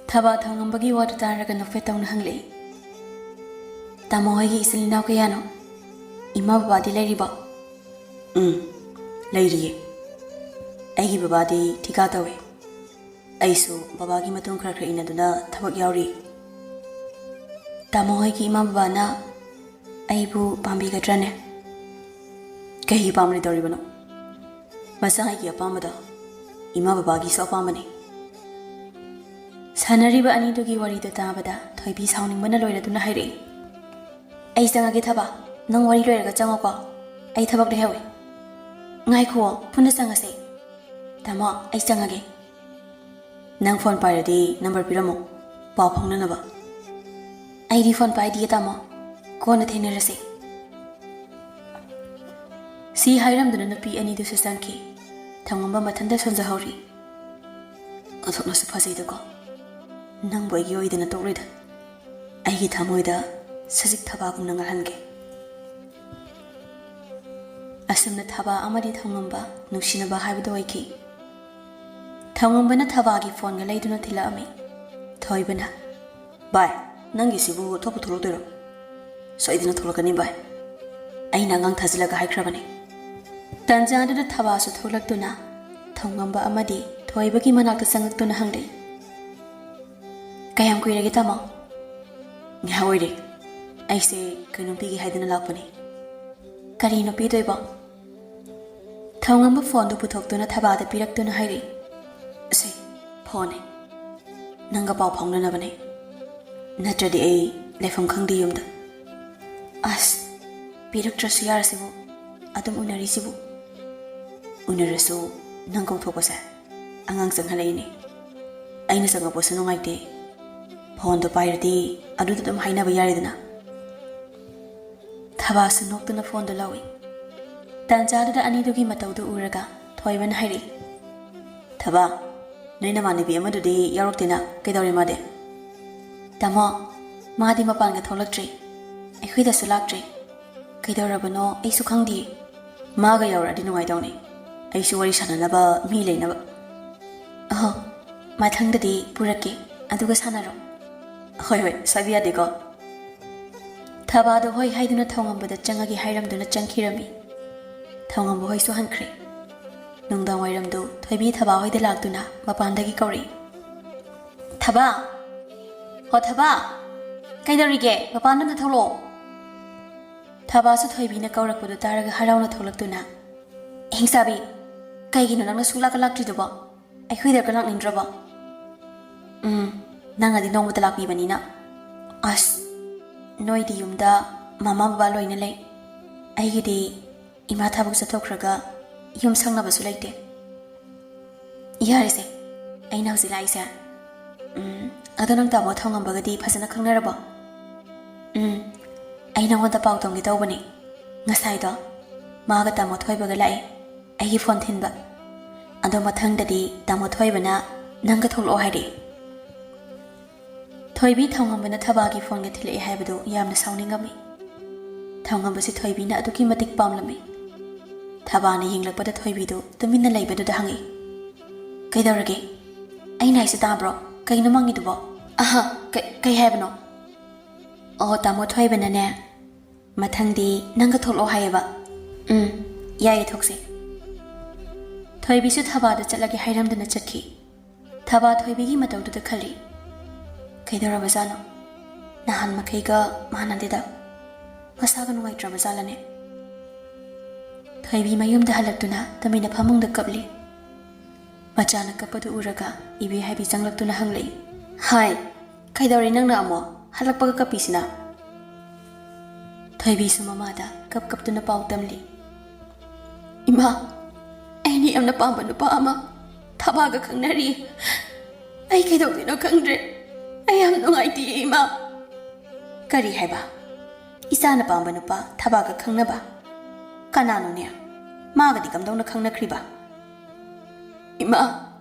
ꯊꯕꯥ ꯊꯧꯉꯝꯕꯒꯤ ꯋꯥꯗꯨ ꯇꯥꯔꯒ ꯅꯣꯛꯐꯦꯠ ꯇꯧꯅ ꯍꯪꯂꯛꯏ꯫ "ꯇꯥꯃꯣ ꯍꯣꯏꯒꯤ ꯏꯆꯤꯜ ꯏꯅꯥꯎ ꯀꯌꯥꯅꯣ? ꯏꯃꯥ ꯕꯕꯥꯗꯤ ꯂꯩꯔꯤꯕꯣ?" "ꯎꯝ, ꯂꯩꯔꯤꯌꯦ꯫ ꯑꯩꯒꯤ ꯕꯕꯥꯗꯤ ꯊꯤꯀꯥ ꯇꯧꯋꯦ꯫ ꯑꯩꯁꯨ ꯕꯕꯥꯒꯤ ꯃꯇꯨꯡ ꯈꯔ ꯈꯔ ꯏꯟꯅꯗꯨꯅ ꯊꯕꯛ ꯌꯥꯎꯔꯤ꯫" "ꯇꯥꯃꯣ ꯍꯣꯏꯒꯤ ꯏꯃꯥ ꯕꯕꯥꯅ ꯑꯩꯕꯨ ꯄꯥꯝꯕꯤꯒꯗ꯭ꯔꯅꯦ?" "ꯀꯩꯒꯤ ꯄꯥꯝꯂꯣꯏꯗꯧꯔꯤꯕꯅꯣ? ꯃꯆꯥ ꯑꯩꯒꯤ ꯑꯄꯥꯝꯕꯗꯣ ꯏꯃꯥ ꯕꯕꯥꯒꯤꯁꯨ ꯑꯄꯥꯝꯕꯅꯤ꯫" ꯁꯥꯟꯅꯔꯤꯕ ꯑꯅꯤꯗꯨꯒꯤ ꯋꯥꯔꯤꯗꯨ ꯇꯥꯕꯗ ꯊꯣꯏꯕꯤ ꯁꯥꯎꯅꯤꯡꯕꯅ ꯂꯣꯏꯔꯗꯨꯅ ꯍꯥꯏꯔꯛꯏ꯫ "ꯑꯩ ꯆꯪꯉꯒꯦ ꯊꯕꯥ, ꯅꯪ ꯋꯥꯔꯤ ꯂꯣꯏꯔꯒ ꯆꯪꯉꯣꯀꯣ꯫ ꯑꯩ ꯊꯕꯛ ꯂꯩꯍꯧꯋꯦ꯫" "ꯉꯥꯏꯈꯨꯑꯣ, ꯄꯨꯟꯅ ꯆꯪꯉꯁꯦ꯫" "ꯇꯥꯃꯣ, ꯑꯩ ꯆꯪꯉꯒꯦ꯫" "ꯅꯪ ꯐꯣꯟ ꯄꯥꯏꯔꯗꯤ ꯅꯝꯕꯔ ꯄꯤꯔꯝꯃꯣ, ꯄꯥꯎ ꯐꯥꯎꯅꯅꯕ꯫" "ꯑꯩꯗꯤ ꯐꯣꯟ ꯄꯥꯏꯗꯤꯌꯦ ꯇꯥꯃꯣ, ꯀꯣꯟꯅ ꯊꯦꯡꯅꯔꯁꯦ꯫" ꯁꯤ ꯍꯥꯏꯔꯝꯗꯨꯅ ꯅꯨꯄꯤ ꯑꯅꯤꯗꯨꯁꯨ ꯆꯪꯈꯤ꯫ ꯊꯧꯉꯝꯕ ꯃꯊꯟꯇ ꯁꯣꯟꯖꯍꯧꯔꯤ꯫ "ꯑꯣꯟꯊꯣꯛꯅꯁꯨ ꯐꯖꯩꯗꯀꯣ꯫ ꯅꯪꯕꯨ ꯑꯩꯒꯤ ꯑꯣꯏꯗꯅ ꯇꯣꯛꯂꯣꯏꯗ꯫ ꯑꯩꯒꯤ ꯊꯃꯣꯏꯗ ꯁꯖꯤꯛ ꯊꯕꯥꯒꯨꯝꯅ ꯉꯥꯜꯍꯟꯒꯦ꯫" ꯑꯁꯨꯝꯅ ꯊꯕꯥ ꯑꯃꯗꯤ ꯊꯧꯉꯝꯕ ꯅꯨꯡꯁꯤꯅꯕ ꯍꯥꯏꯕꯗꯨ ꯑꯣꯏꯈꯤ꯫ ꯊꯧꯉꯝꯕꯅ ꯊꯕꯥꯒꯤ ꯐꯣꯟꯒ ꯂꯩꯗꯨꯅ ꯊꯤꯜꯂꯛꯑꯝꯃꯤ꯫ ꯊꯣꯏꯕꯅ, "ꯚꯥꯏ, ꯅꯪꯒꯤꯁꯤꯕꯨ ꯊꯣꯛꯄꯨ ꯊꯣꯛꯂꯛꯇꯣꯏꯔꯣ?" "ꯁꯣꯏꯗꯅ ꯊꯣꯛꯂꯛꯀꯅꯤ ꯚꯥꯏ꯫ ꯑꯩꯅ ꯑꯉꯥꯡ ꯊꯥꯖꯤꯜꯂꯒ ꯍꯥꯏꯈ꯭ꯔꯕꯅꯤ꯫" ꯇꯟꯖꯥꯗꯨꯗ ꯊꯕꯥꯁꯨ ꯊꯣꯛꯂꯛꯇꯨꯅ ꯊꯧꯉꯝꯕ ꯑꯃꯗꯤ ꯊꯣꯏꯕꯒꯤ ꯃꯅꯥꯛꯇ ꯆꯪꯉꯛꯇꯨꯅ ꯍꯪꯂꯛꯏ꯫ "ꯀꯌꯥꯝ ꯀꯨꯏꯔꯒꯦ ꯇꯥꯃꯣ?" "ꯉꯥꯏꯍꯥꯛ ꯑꯣꯏꯔꯦ꯫ ꯑꯩꯁꯦ ꯀꯩꯅꯣꯝ ꯄꯤꯒꯦ ꯍꯥꯏꯗꯅ ꯂꯥꯛꯄꯅꯤ꯫" "ꯀꯔꯤꯅꯣ ꯄꯤꯗꯣꯏꯕꯣ?" ꯊꯧꯉꯝꯕ ꯐꯣꯟꯗꯨ ꯄꯨꯊꯣꯛꯇꯨꯅ ꯊꯕꯥꯗ ꯄꯤꯔꯛꯇꯨꯅ ꯍꯥꯏꯔꯛꯏ꯫ "ꯑꯁꯦ, ꯐꯣꯟꯅꯦ꯫ ꯅꯪꯒ ꯄꯥꯎ ꯐꯥꯎꯅꯅꯕꯅꯦ꯫ ꯅꯠꯇ꯭ꯔꯗꯤ ꯑꯩ ꯂꯩꯐꯝ ꯈꯪꯗꯦ ꯌꯨꯝꯗ꯫" "ꯑꯁ, ꯄꯤꯔꯛꯇ꯭ꯔꯁꯨ ꯌꯥꯔꯁꯤꯕꯨ, ꯑꯗꯨꯝ ꯎꯅꯔꯤꯁꯤꯕꯨ꯫" "ꯎꯅꯔꯁꯨ ꯅꯪ ꯀꯧꯊꯣꯛꯄꯁꯦ ꯑꯉꯥꯡ ꯆꯪꯍꯜꯂꯛꯏꯅꯦ꯫ ꯑꯩꯅ ꯆꯪꯉꯛꯄꯁꯨ ꯅꯨꯡꯉꯥꯏꯇꯦ꯫ ꯐꯣꯟꯗꯣ ꯄꯥꯏꯔꯗꯤ ꯑꯗꯨꯗ ꯑꯗꯨꯝ ꯍꯥꯏꯅꯕ ꯌꯥꯔꯦꯗꯅ꯫" ꯊꯕꯥꯁꯨ ꯅꯣꯛꯇꯨꯅ ꯐꯣꯟꯗꯨ ꯂꯧꯏ꯫ ꯇꯥꯟꯖꯥꯗꯨꯗ ꯑꯅꯤꯗꯨꯒꯤ ꯃꯇꯧꯗꯨ ꯎꯔꯒ ꯊꯣꯏꯕꯅ ꯍꯥꯏꯔꯛꯏ, "ꯊꯕꯥ, ꯅꯣꯏ ꯅꯃꯥꯟꯅꯕꯤ ꯑꯃꯗꯨꯗꯤ ꯌꯥꯎꯔꯛꯇꯦꯅ, ꯀꯩꯗꯧꯔꯦ ꯃꯥꯗꯤ? ꯇꯥꯃꯣ, ꯃꯥꯗꯤ ꯃꯄꯥꯟꯒ ꯊꯣꯛꯂꯛꯇ꯭ꯔꯤ, ꯑꯩꯈꯣꯏꯗꯁꯨ ꯂꯥꯛꯇ꯭ꯔꯤ꯫ ꯀꯩꯗꯧꯔꯕꯅꯣ ꯑꯩꯁꯨ ꯈꯪꯗꯦ꯫ ꯃꯥꯒ ꯌꯧꯔꯛꯑꯗꯤ ꯅꯨꯡꯉꯥꯏꯗꯧꯅꯤ, ꯑꯩꯁꯨ ꯋꯥꯔꯤ ꯁꯥꯟꯅꯅꯕ ꯃꯤ ꯂꯩꯅꯕ꯫ ꯑꯍꯣ, ꯃꯊꯪꯗꯗꯤ ꯄꯨꯔꯛꯀꯦ, ꯑꯗꯨꯒ ꯁꯥꯟꯅꯔꯣ꯫ ꯍꯣꯏ ꯍꯣꯏ, ꯁꯣꯏꯕ ꯌꯥꯗꯦꯀꯣ꯫ ꯊꯕꯥꯗꯣ ꯍꯣꯏ ꯍꯥꯏꯗꯨꯅ ꯊꯧꯉꯝꯕꯗ ꯆꯪꯉꯒꯦ ꯍꯥꯏꯔꯝꯗꯨꯅ ꯆꯪꯈꯤꯔꯝꯃꯤ꯫ ꯊꯧꯉꯝꯕ ꯍꯣꯏꯁꯨ ꯍꯟꯈ꯭ꯔꯦ꯫ ꯅꯨꯡꯗꯥꯡ ꯋꯥꯏꯔꯝꯗꯨ ꯊꯣꯏꯕꯤ ꯊꯕꯥ ꯍꯣꯏꯗ ꯂꯥꯛꯇꯨꯅ ꯃꯄꯥꯟꯗꯒꯤ ꯀꯧꯔꯛꯏ꯫ "ꯊꯕꯥ! ꯍꯣ ꯊꯕꯥ! ꯀꯩꯗꯧꯔꯤꯒꯦ? ꯃꯄꯥꯟꯗ ꯑꯝꯇ ꯊꯣꯛꯂꯛꯑꯣ!" ꯊꯕꯥꯁꯨ ꯊꯣꯏꯕꯤꯅ ꯀꯧꯔꯛꯄꯗꯨ ꯇꯥꯔꯒ ꯍꯔꯥꯎꯅ ꯊꯣꯛꯂꯛꯇꯨꯅ, "ꯍꯤꯡꯆꯥꯕꯤ, ꯀꯩꯒꯤꯅꯣ ꯅꯪꯅ ꯁꯨꯡꯂꯥꯛꯀ ꯂꯥꯛꯇ꯭ꯔꯤꯗꯨꯕꯣ? ꯑꯩꯈꯣꯏꯗꯒ ꯂꯥꯛꯅꯤꯡꯗ꯭ꯔꯕꯣ?" "ꯎꯝ, ꯅꯪꯅꯗꯤ ꯅꯣꯡꯃꯇ ꯂꯥꯛꯄꯤꯕꯅꯤꯅ꯫ ꯑꯁ, ꯅꯣꯏꯗꯤ ꯌꯨꯝꯗ ꯃꯃꯥ ꯕꯕꯥ ꯂꯣꯏꯅ ꯂꯩ꯫ ꯑꯩꯒꯤꯗꯤ ꯏꯃꯥ ꯊꯕꯛ ꯆꯠꯊꯣꯛꯈ꯭ꯔꯒ ꯌꯨꯝ ꯁꯪꯅꯕꯁꯨ ꯂꯩꯇꯦ꯫" "ꯌꯥꯔꯦꯁꯦ, ꯑꯩꯅ ꯍꯧꯖꯤꯛ ꯂꯥꯛꯏꯁꯦ꯫ ꯎꯝ, ꯑꯗꯣ ꯅꯪ ꯇꯥꯃꯣ ꯊꯧꯉꯝꯕꯒꯗꯤ ꯐꯖꯅ ꯈꯪꯅꯔꯕꯣ?" "ꯎꯝ, ꯑꯩ ꯅꯉꯣꯟꯗ ꯄꯥꯎ ꯇꯝꯒꯦ ꯇꯧꯕꯅꯦ꯫ ꯉꯁꯥꯏꯗꯣ ꯃꯥꯒ ꯇꯥꯃꯣ ꯊꯣꯏꯕꯒ ꯂꯥꯛꯑꯦ, ꯑꯩꯒꯤ ꯐꯣꯟ ꯊꯤꯟꯕ꯫ ꯑꯗꯣ ꯃꯊꯪꯗꯗꯤ ꯇꯥꯃꯣ ꯊꯣꯏꯕꯅ ꯅꯪꯒ ꯊꯣꯛꯂꯛꯑꯣ ꯍꯥꯏꯔꯛꯑꯦ꯫" ꯊꯣꯏꯕꯤ ꯊꯧꯉꯝꯕꯅ ꯊꯕꯥꯒꯤ ꯐꯣꯟꯒ ꯊꯤꯜꯂꯛꯑꯦ ꯍꯥꯏꯕꯗꯨ ꯌꯥꯝꯅ ꯁꯥꯎꯅꯤꯡꯉꯝꯃꯤ꯫ ꯊꯧꯉꯝꯕꯁꯤ ꯊꯣꯏꯕꯤꯅ ꯑꯗꯨꯛꯀꯤ ꯃꯇꯤꯛ ꯄꯥꯝꯂꯝꯃꯤ꯫ ꯊꯕꯥꯅ ꯌꯦꯡꯂꯛꯄꯗ ꯊꯣꯏꯕꯤꯗꯨ ꯇꯨꯃꯤꯟꯅ ꯂꯩꯕꯗꯨꯗ ꯍꯪꯉꯛꯏ, "ꯀꯩꯗꯧꯔꯒꯦ? ꯑꯩꯅ ꯍꯥꯏꯁꯦ ꯇꯥꯕ꯭ꯔꯣ? ꯀꯩꯅꯣ ꯃꯪꯉꯤꯗꯨꯕꯣ?" "ꯑꯍ, ꯀꯩ, ꯀꯩ ꯍꯥꯏꯕꯅꯣ?" "ꯑꯣ, ꯇꯥꯃꯣ ꯊꯣꯏꯕꯅꯅꯦ, ꯃꯊꯪꯗꯤ ꯅꯪꯒ ꯊꯣꯛꯂꯛꯑꯣ ꯍꯥꯏꯌꯦꯕ꯫" "ꯎꯝ, ꯌꯥꯏꯌꯦ, ꯊꯣꯛꯁꯦ꯫" ꯊꯣꯏꯕꯤꯁꯨ ꯊꯕꯥꯗ ꯆꯠꯂꯒꯦ ꯍꯥꯏꯔꯝꯗꯅ ꯆꯠꯈꯤ꯫ ꯊꯕꯥ ꯊꯣꯏꯕꯤꯒꯤ ꯃꯇꯧꯗꯨꯗ ꯈꯜꯂꯤ, "ꯀꯩꯗꯧꯔꯕꯖꯥꯠꯅꯣ? ꯅꯍꯥꯟ ꯃꯈꯩꯒ ꯃꯥꯟꯅꯗꯦꯗ꯫ ꯃꯁꯥꯒ ꯅꯨꯡꯉꯥꯏꯇ꯭ꯔꯕꯖꯥꯠꯂꯅꯦ?" ꯊꯣꯏꯕꯤ ꯃꯌꯨꯝꯗ ꯍꯜꯂꯛꯇꯨꯅ ꯇꯨꯃꯤꯟꯅ ꯐꯃꯨꯡꯗ ꯀꯞꯂꯤ꯫ ꯃꯆꯥꯅ ꯀꯞꯄꯗꯨ ꯎꯔꯒ ꯏꯕꯦ ꯍꯥꯏꯕꯤ ꯆꯪꯂꯛꯇꯨꯅ ꯍꯪꯂꯛꯏ, "ꯍꯥꯏ, ꯀꯩꯗꯧꯔꯦ ꯅꯪꯅ ꯑꯃꯨꯛ ꯍꯜꯂꯛꯄꯒ ꯀꯞꯄꯤꯁꯤꯅ?" ꯊꯣꯏꯕꯤꯁꯨ ꯃꯃꯥꯗ ꯀꯞ ꯀꯞꯇꯨꯅ ꯄꯥꯎ ꯇꯝꯂꯤ꯫ "ꯏꯃꯥ, ꯑꯩꯅ ꯌꯥꯝꯅ ꯄꯥꯝꯕ ꯅꯨꯄꯥ ꯑꯃ ꯊꯕꯥꯒ ꯈꯪꯅꯔꯤ꯫ ꯑꯩ ꯀꯩꯗꯧꯗꯣꯏꯅꯣ ꯈꯪꯗ꯭ꯔꯦ꯫ ꯑꯩ ꯌꯥꯝ ꯅꯨꯡꯉꯥꯏꯇꯦ, ꯏꯃꯥ꯫" "ꯀꯔꯤ ꯍꯥꯏꯕ? ꯏꯆꯥꯅ ꯄꯥꯝꯕ ꯅꯨꯄꯥ ꯊꯕꯥꯒ ꯈꯪꯅꯕ? ꯀꯅꯥꯅꯣꯅꯦ? ꯃꯥꯒꯗꯤ ꯀꯝꯗꯧꯅ ꯈꯪꯅꯈ꯭ꯔꯤꯕ?" "ꯏꯃꯥ,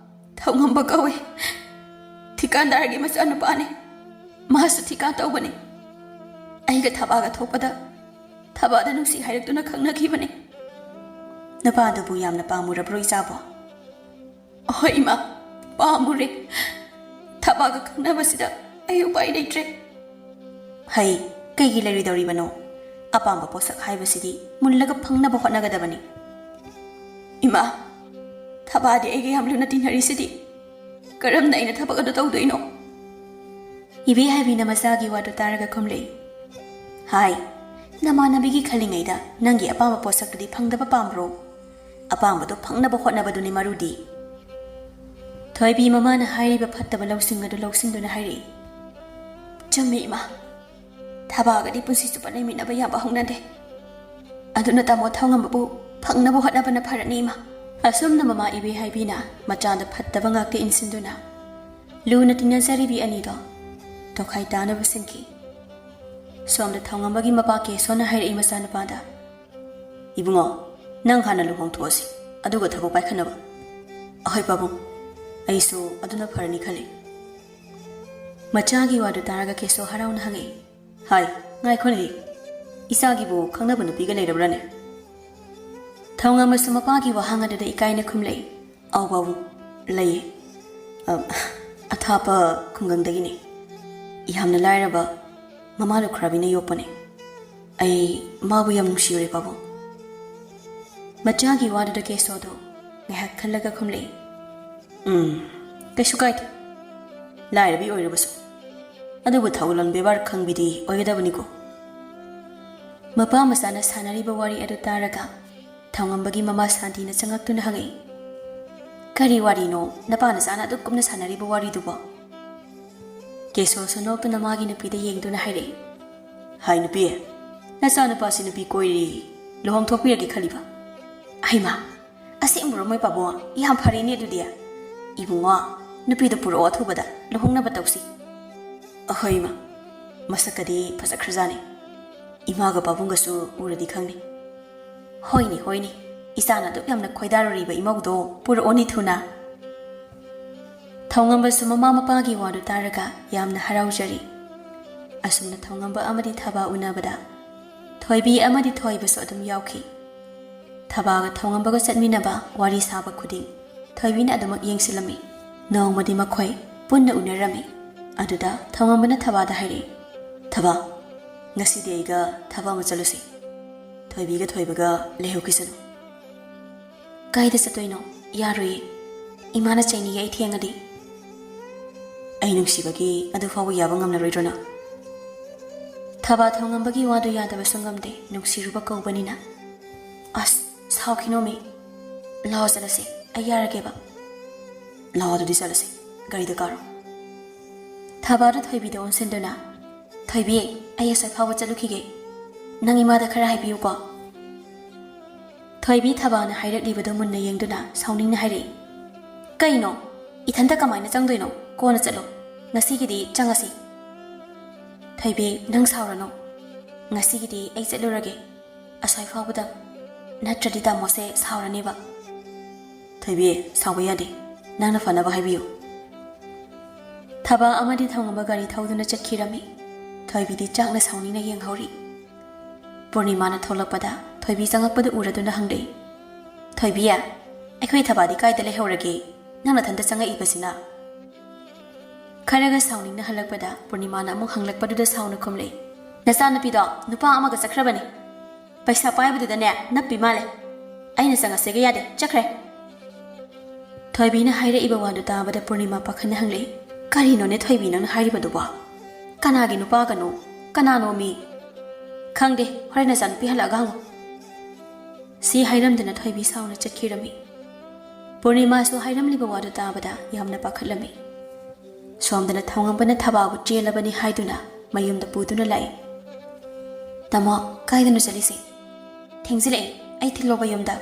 ꯊꯧꯉꯝꯕ ꯀꯧꯏ꯫ ꯊꯤꯀꯥꯟꯗꯥꯔꯒꯤ ꯃꯆꯥꯅꯨꯄꯥꯅꯤ꯫ ꯃꯥꯁꯨ ꯊꯤꯀꯥ ꯇꯧꯕꯅꯤ꯫ ꯑꯩꯒ ꯊꯕꯥꯒ ꯊꯣꯛꯄꯗ ꯊꯕꯥꯗ ꯅꯨꯡꯁꯤ ꯍꯥꯏꯔꯛꯇꯨꯅ ꯈꯪꯅꯈꯤꯕꯅꯤ꯫ ꯅꯨꯄꯥꯗꯨꯕꯨ ꯌꯥꯝꯅ ꯄꯥꯝꯃꯨꯔꯕ꯭ꯔꯣ ꯏꯆꯥꯕꯣ? ꯍꯣꯏ ꯏꯃꯥ, ꯄꯥꯝꯃꯨꯔꯦ꯫ ꯊꯕꯥꯒ ꯈꯪꯅꯕꯁꯤꯗ ꯑꯩ ꯎꯄꯥꯏ ꯂꯩꯇ꯭ꯔꯦ꯫ ꯍꯩ, ꯀꯩꯒꯤ ꯂꯩꯔꯣꯏꯗꯧꯔꯤꯕꯅꯣ? ꯑꯄꯥꯝꯕ ꯄꯣꯠꯁꯛ ꯍꯥꯏꯕꯁꯤꯗꯤ ꯃꯨꯜꯂꯒ ꯐꯪꯅꯕ ꯍꯣꯠꯅꯒꯗꯕꯅꯤ꯫ ꯏꯃꯥ, ꯊꯕꯥꯗꯤ ꯑꯩꯒ ꯌꯥꯝ ꯂꯨꯅ ꯇꯤꯟꯅꯔꯤꯁꯤꯗꯤ꯫ ꯀꯔꯝꯅ ꯑꯩꯅ ꯊꯕꯛ ꯑꯗꯨ ꯇꯧꯗꯣꯏꯅꯣ? ꯏꯕꯦ ꯍꯥꯏꯕꯤꯅ ꯃꯆꯥꯒꯤ ꯋꯥꯗꯨ ꯇꯥꯔꯒ ꯈꯨꯝꯂꯛꯏ꯫ ꯍꯥꯏ, ꯅꯃꯥꯟꯅꯕꯤꯒꯤ ꯈꯜꯂꯤꯉꯩꯗ ꯅꯪꯒꯤ ꯑꯄꯥꯝꯕ ꯄꯣꯠꯁꯛꯇꯨꯗꯤ ꯐꯪꯗꯕ ꯄꯥꯝꯕ꯭ꯔꯣ? ꯑꯄꯥꯝꯕꯗꯣ ꯐꯪꯅꯕ ꯍꯣꯠꯅꯕꯗꯨꯅꯤ ꯃꯔꯨꯗꯤ꯫ ꯊꯣꯏꯕꯤ ꯃꯃꯥꯅ ꯍꯥꯏꯔꯤꯕ ꯐꯠꯇꯕ ꯂꯧꯁꯤꯡ ꯑꯗꯨ ꯂꯧꯁꯤꯟꯗꯨꯅ ꯍꯥꯏꯔꯛꯏ꯫ ꯆꯨꯝꯃꯤ ꯏꯃꯥ, ꯊꯕꯥꯒꯗꯤ ꯄꯨꯟꯁꯤ ꯆꯨꯞꯄ ꯂꯩꯃꯤꯟꯅꯕ ꯌꯥꯕ ꯍꯧꯅꯗꯦ꯫ ꯑꯗꯨꯅ ꯇꯥꯃꯣ ꯊꯧꯉꯝꯕꯕꯨ ꯐꯪꯅꯕ ꯍꯣꯠꯅꯕꯅ ꯐꯔꯅꯤ ꯏꯃꯥ꯫ ꯑꯁꯨꯝꯅ ꯃꯃꯥ ꯏꯕꯦ ꯍꯥꯏꯕꯤꯅ ꯃꯆꯥꯗ ꯐꯠꯇꯕ ꯉꯥꯛꯇ ꯏꯟꯁꯤꯟꯗꯨꯅ ꯂꯨꯅ ꯇꯤꯟꯅꯖꯔꯤꯕꯤ ꯑꯅꯤꯗꯣ ꯇꯣꯈꯥꯏ ꯇꯥꯅꯕ ꯁꯤꯟꯈꯤ꯫ ꯁꯣꯝꯗ ꯊꯧꯉꯝꯕꯒꯤ ꯃꯄꯥ ꯀꯦꯁꯣꯅ ꯍꯥꯏꯔꯛꯏ ꯃꯆꯥꯅꯨꯄꯥꯗ, "ꯏꯕꯨꯡꯉꯣ, ꯅꯪ ꯍꯥꯟꯅ ꯂꯨꯍꯣꯡꯊꯣꯛꯑꯁꯤ, ꯑꯗꯨꯒ ꯊꯕꯛ ꯄꯥꯏꯈꯠꯅꯕ꯫" "ꯑꯍꯣꯏ ꯄꯥꯕꯨꯡ, ꯑꯩꯁꯨ ꯑꯗꯨꯅ ꯐꯔꯅꯤ ꯈꯜꯂꯤ꯫" ꯃꯆꯥꯒꯤ ꯋꯥꯗꯨ ꯇꯥꯔꯒ ꯀꯦꯁꯣ ꯍꯔꯥꯎꯅ ꯍꯪꯉꯛꯏ꯫ "ꯍꯥꯏ, ꯉꯥꯏꯈꯣꯅꯦ, ꯏꯆꯥꯒꯤꯕꯨ ꯈꯪꯅꯕ ꯅꯨꯄꯤꯒ ꯂꯩꯔꯕ꯭ꯔꯥꯅꯦ?" ꯊꯧꯉꯝꯕꯁꯨ ꯃꯄꯥꯒꯤ ꯋꯥꯍꯪ ꯑꯗꯨꯗ ꯏꯀꯥꯏꯅ ꯈꯨꯝꯂꯛꯏ꯫ "ꯑꯧ ꯄꯥꯕꯨꯡ, ꯂꯩꯌꯦ꯫ ꯑ, ꯑꯊꯥꯞꯄ ꯈꯨꯡꯒꯪꯗꯒꯤꯅꯦ꯫ ꯌꯥꯝꯅ ꯂꯥꯏꯔꯕ ꯃꯃꯥ ꯂꯨꯈ꯭ꯔꯥꯕꯤꯅ ꯌꯣꯛꯄꯅꯦ꯫ ꯑꯩ ꯃꯥꯕꯨ ꯌꯥꯝ ꯅꯨꯡꯁꯤꯔꯨꯔꯦ ꯄꯥꯕꯨꯡ꯫" ꯃꯆꯥꯒꯤ ꯋꯥꯗꯨꯗ ꯀꯦꯁꯣꯗꯣ ꯉꯥꯏꯍꯥꯛ ꯈꯜꯂꯒ ꯈꯨꯝꯂꯛꯏ꯫ "ꯎꯝ, ꯀꯩꯁꯨ ꯀꯥꯏꯗꯦ꯫ ꯂꯥꯏꯔꯕꯤ ꯑꯣꯏꯔꯕꯁꯨ꯫ ꯑꯗꯨꯕꯨ ꯊꯧꯒꯜꯂꯣꯟ ꯕꯦꯕꯥꯔ ꯈꯪꯕꯤꯗꯤ ꯑꯣꯏꯒꯗꯕꯅꯤꯀꯣ꯫" ꯃꯄꯥ ꯃꯆꯥꯅ ꯁꯥꯟꯅꯔꯤꯕ ꯋꯥꯔꯤ ꯑꯗꯨ ꯇꯥꯔꯒ ꯊꯧꯉꯝꯕꯒꯤ ꯃꯃꯥ ꯁꯥꯟꯇꯤꯅ ꯆꯪꯉꯛꯇꯨꯅ ꯍꯪꯉꯛꯏ꯫ "ꯀꯔꯤ ꯋꯥꯔꯤꯅꯣ ꯅꯄꯥ ꯅꯆꯥꯅ ꯑꯗꯨꯛ ꯀꯨꯞꯅ ꯁꯥꯟꯅꯔꯤꯕ ꯋꯥꯔꯤꯗꯨꯕꯣ?" ꯀꯦꯁꯣꯁꯨ ꯅꯣꯛꯇꯨꯅ ꯃꯥꯒꯤ ꯅꯨꯄꯤꯗ ꯌꯦꯡꯗꯨꯅ ꯍꯥꯏꯔꯛꯏ꯫ "ꯍꯥꯏ ꯅꯨꯄꯤ, ꯅꯆꯥꯅꯨꯄꯥꯁꯤ ꯅꯨꯄꯤ ꯀꯣꯏꯔꯤ, ꯂꯨꯍꯣꯡꯊꯣꯛꯄꯤꯔꯒꯦ ꯈꯜꯂꯤꯕ?" "ꯍꯩꯃꯥ, ꯑꯁꯦꯡꯕꯔꯣ ꯃꯣꯏ ꯄꯥꯕꯨꯡ? ꯌꯥꯝ ꯐꯔꯦꯅꯦ ꯑꯗꯨꯗꯤ꯫ ꯏꯕꯨꯡꯉꯣ, ꯅꯨꯄꯤꯗꯨ ꯄꯨꯔꯛꯑꯣ ꯑꯊꯨꯕꯗ, ꯂꯨꯍꯣꯡꯅꯕ ꯇꯧꯁꯤ꯫" "ꯑꯍꯣꯏ ꯏꯃꯥ, ꯃꯁꯛꯀꯗꯤ ꯐꯖꯈ꯭ꯔꯖꯥꯠꯅꯤ꯫ ꯏꯃꯥꯒ ꯄꯥꯕꯨꯡꯒꯁꯨ ꯎꯔꯗꯤ ꯈꯪꯅꯤ꯫" "ꯍꯣꯏꯅꯦ, ꯍꯣꯏꯅꯦ, ꯏꯆꯥꯅ ꯑꯗꯨꯛ ꯌꯥꯝꯅ ꯈꯣꯏꯗꯥꯔꯨꯔꯤꯕ ꯏꯃꯧꯗꯣ ꯄꯨꯔꯛꯑꯣꯅꯦ ꯊꯨꯅ꯫" ꯊꯧꯉꯝꯕꯁꯨ ꯃꯃꯥ ꯃꯄꯥꯒꯤ ꯋꯥꯗꯨ ꯇꯥꯔꯒ ꯌꯥꯝꯅ ꯍꯔꯥꯎꯖꯔꯤ꯫ ꯑꯁꯨꯝꯅ ꯊꯧꯉꯝꯕ ꯑꯃꯗꯤ ꯊꯕꯥ ꯎꯅꯕꯗ ꯊꯣꯏꯕꯤ ꯑꯃꯗꯤ ꯊꯣꯏꯕꯁꯨ ꯑꯗꯨꯝ ꯌꯥꯎꯈꯤ꯫ ꯊꯕꯥꯒ ꯊꯧꯉꯝꯕꯒ ꯆꯠꯃꯤꯟꯅꯕ ꯋꯥꯔꯤ ꯁꯥꯕ ꯈꯨꯗꯤꯡ ꯊꯣꯏꯕꯤꯅ ꯑꯗꯨꯃꯛ ꯌꯦꯡꯁꯤꯜꯂꯝꯃꯤ꯫ ꯅꯣꯡꯃꯗꯤ ꯃꯈꯣꯏ ꯄꯨꯟꯅ ꯎꯅꯔꯝꯃꯤ꯫ ꯑꯗꯨꯗ ꯊꯧꯉꯝꯕꯅ ꯊꯕꯥꯗ ꯍꯥꯏꯔꯛꯏ, "ꯊꯕꯥ, ꯉꯁꯤꯗꯤ ꯑꯩꯒ ꯊꯕꯛ ꯑꯃ ꯆꯠꯂꯨꯁꯤ꯫ ꯊꯣꯏꯕꯤꯒ ꯊꯣꯏꯕꯒ ꯂꯩꯍꯧꯈꯤꯁꯅꯨ꯫" "ꯀꯥꯏꯗ ꯆꯠꯇꯣꯏꯅꯣ? ꯌꯥꯔꯣꯏꯌꯦ꯫ ꯏꯃꯥꯅ ꯆꯩꯅꯤꯌꯦ ꯑꯩ ꯊꯦꯡꯉꯗꯤ꯫" "ꯑꯩ ꯅꯨꯡꯁꯤꯕꯒꯤ ꯑꯗꯨ ꯐꯥꯎꯕ ꯌꯥꯕ ꯉꯝꯂꯔꯣꯏꯗ꯭ꯔꯣ ꯅꯪ?" ꯊꯕꯥ ꯊꯧꯉꯝꯕꯒꯤ ꯋꯥꯗꯨ ꯌꯥꯗꯕꯁꯨ ꯉꯝꯗꯦ, ꯅꯨꯡꯁꯤꯔꯨꯕ ꯀꯧꯕꯅꯤꯅ꯫ "ꯑꯁ, ꯁꯥꯎꯈꯤꯅꯣꯃꯤ꯫ ꯂꯥꯛꯑꯣ ꯆꯠꯂꯁꯦ, ꯑꯩ ꯌꯥꯔꯒꯦꯕ꯫" "ꯂꯥꯛꯑꯣ ꯑꯗꯨꯗꯤ ꯆꯠꯂꯁꯦ, ꯒꯥꯔꯤꯗ ꯀꯥꯔꯣ꯫" ꯊꯕꯥꯗꯨ ꯊꯣꯏꯕꯤꯗ ꯑꯣꯟꯁꯤꯟꯗꯨꯅ, "ꯊꯣꯏꯕꯤ, ꯑꯩ ꯑꯁ꯭ꯋꯥꯏ ꯐꯥꯎꯕ ꯆꯠꯂꯨꯈꯤꯒꯦ꯫ ꯅꯪ ꯏꯃꯥꯗ ꯈꯔ ꯍꯥꯏꯕꯤꯌꯨꯀꯣ꯫" ꯊꯣꯏꯕꯤ ꯊꯕꯥꯅ ꯍꯥꯏꯔꯛꯂꯤꯕꯗꯨ ꯃꯨꯟꯅ ꯌꯦꯡꯗꯨꯅ ꯁꯥꯎꯅꯤꯡꯅ ꯍꯥꯏꯔꯛꯏ, "ꯀꯩꯅꯣ? ꯏꯊꯟꯇ ꯀꯃꯥꯏꯅ ꯆꯪꯗꯣꯏꯅꯣ? ꯀꯣꯟꯅ ꯆꯠꯂꯣ꯫ ꯉꯁꯤꯒꯤꯗꯤ ꯆꯪꯉꯁꯤ꯫" "ꯊꯣꯏꯕꯤ, ꯅꯪ ꯁꯥꯎꯔꯅꯨ꯫ ꯉꯁꯤꯒꯤꯗꯤ ꯑꯩ ꯆꯠꯂꯨꯔꯒꯦ꯫ ꯑꯁ꯭ꯋꯥꯏ ꯐꯥꯎꯕꯗꯪ꯫ ꯅꯠꯇ꯭ꯔꯗꯤ ꯇꯥꯃꯣꯁꯦ ꯁꯥꯎꯔꯅꯦꯕ꯫" "ꯊꯣꯏꯕꯤ, ꯁꯥꯎꯕ ꯌꯥꯗꯦ꯫ ꯅꯪꯅ ꯐꯅꯕ ꯍꯥꯏꯕꯤꯌꯨ꯫" ꯊꯕꯥ ꯑꯃꯗꯤ ꯊꯧꯉꯝꯕ ꯒꯥꯔꯤ ꯊꯧꯗꯨꯅ ꯆꯠꯈꯤꯔꯝꯃꯤ꯫ ꯊꯣꯏꯕꯤꯗꯤ ꯆꯥꯛꯅ ꯁꯥꯎꯅꯤꯡꯅ ꯌꯦꯡꯍꯧꯔꯤ꯫ ꯄꯨꯔꯅꯤꯃꯥꯅ ꯊꯣꯛꯂꯛꯄꯗ ꯊꯣꯏꯕꯤ ꯆꯪꯉꯛꯄꯗꯨ ꯎꯔꯗꯨꯅ ꯍꯪꯂꯛꯏ, "ꯊꯣꯏꯕꯤ, ꯑꯩꯈꯣꯏ ꯊꯕꯥꯗꯤ ꯀꯥꯏꯗ ꯂꯩꯍꯧꯔꯒꯦ? ꯅꯪ ꯅꯊꯟꯇ ꯆꯪꯉꯛꯏꯕꯁꯤꯅ?" ꯈꯔꯒ ꯁꯥꯎꯅꯤꯡꯅ ꯍꯜꯂꯛꯄꯗ ꯄꯨꯔꯅꯤꯃꯥꯅ ꯑꯃꯨꯛ ꯍꯪꯂꯛꯄꯗꯨꯗ ꯁꯥꯎꯅ ꯈꯨꯝꯂꯛꯏ, "ꯅꯆꯥꯅꯨꯄꯤꯗꯣ ꯅꯨꯄꯥ ꯑꯃꯒ ꯆꯠꯈ꯭ꯔꯕꯅꯤ꯫ ꯄꯩꯁꯥ ꯄꯥꯏꯕꯗꯨꯗꯅꯦ ꯅꯞꯄꯤ ꯃꯥꯜꯂꯦ꯫ ꯑꯩꯅ ꯆꯪꯉꯁꯦꯒ ꯌꯥꯗꯦ, ꯆꯠꯈ꯭ꯔꯦ꯫" ꯊꯣꯏꯕꯤꯅ ꯍꯥꯏꯔꯛꯏꯕ ꯋꯥꯗꯨ ꯇꯥꯕꯗ ꯄꯨꯔꯅꯤꯃꯥ ꯄꯥꯈꯠꯅ ꯍꯪꯂꯛꯏ, "ꯀꯔꯤꯅꯣꯅꯦ ꯊꯣꯏꯕꯤ ꯅꯪꯅ ꯍꯥꯏꯔꯤꯕꯗꯨꯕꯣ? ꯀꯅꯥꯒꯤ ꯅꯨꯄꯥꯒꯅꯣ? ꯀꯅꯥꯅꯣ ꯃꯤ?" "ꯈꯪꯗꯦ, ꯍꯣꯔꯦꯟ ꯅꯆꯥꯅꯨꯄꯤ ꯍꯜꯂꯛꯑꯒ ꯍꯪꯉꯨ꯫" ꯁꯤ ꯍꯥꯏꯔꯝꯗꯅ ꯊꯣꯏꯕꯤ ꯁꯥꯎꯅ ꯆꯠꯈꯤꯔꯝꯃꯤ꯫ ꯄꯨꯔꯅꯤꯃꯥꯁꯨ ꯍꯥꯏꯔꯝꯂꯤꯕ ꯋꯥꯗꯨ ꯇꯥꯕꯗ ꯌꯥꯝꯅ ꯄꯥꯈꯠꯂꯝꯃꯤ꯫ ꯁꯣꯝꯗꯅ ꯊꯧꯉꯝꯕꯅ ꯊꯕꯥꯕꯨ ꯆꯦꯜꯂꯕꯅꯤ ꯍꯥꯏꯗꯨꯅ ꯃꯌꯨꯝꯗ ꯄꯨꯗꯨꯅ ꯂꯥꯛꯏ꯫ "ꯇꯥꯃꯣ, ꯀꯥꯏꯗꯅꯣ ꯆꯠꯂꯤꯁꯦ? ꯊꯦꯡꯖꯤꯜꯂꯛꯑꯦ, ꯑꯩ ꯊꯤꯜꯂꯣꯕ ꯌꯨꯝꯗ꯫"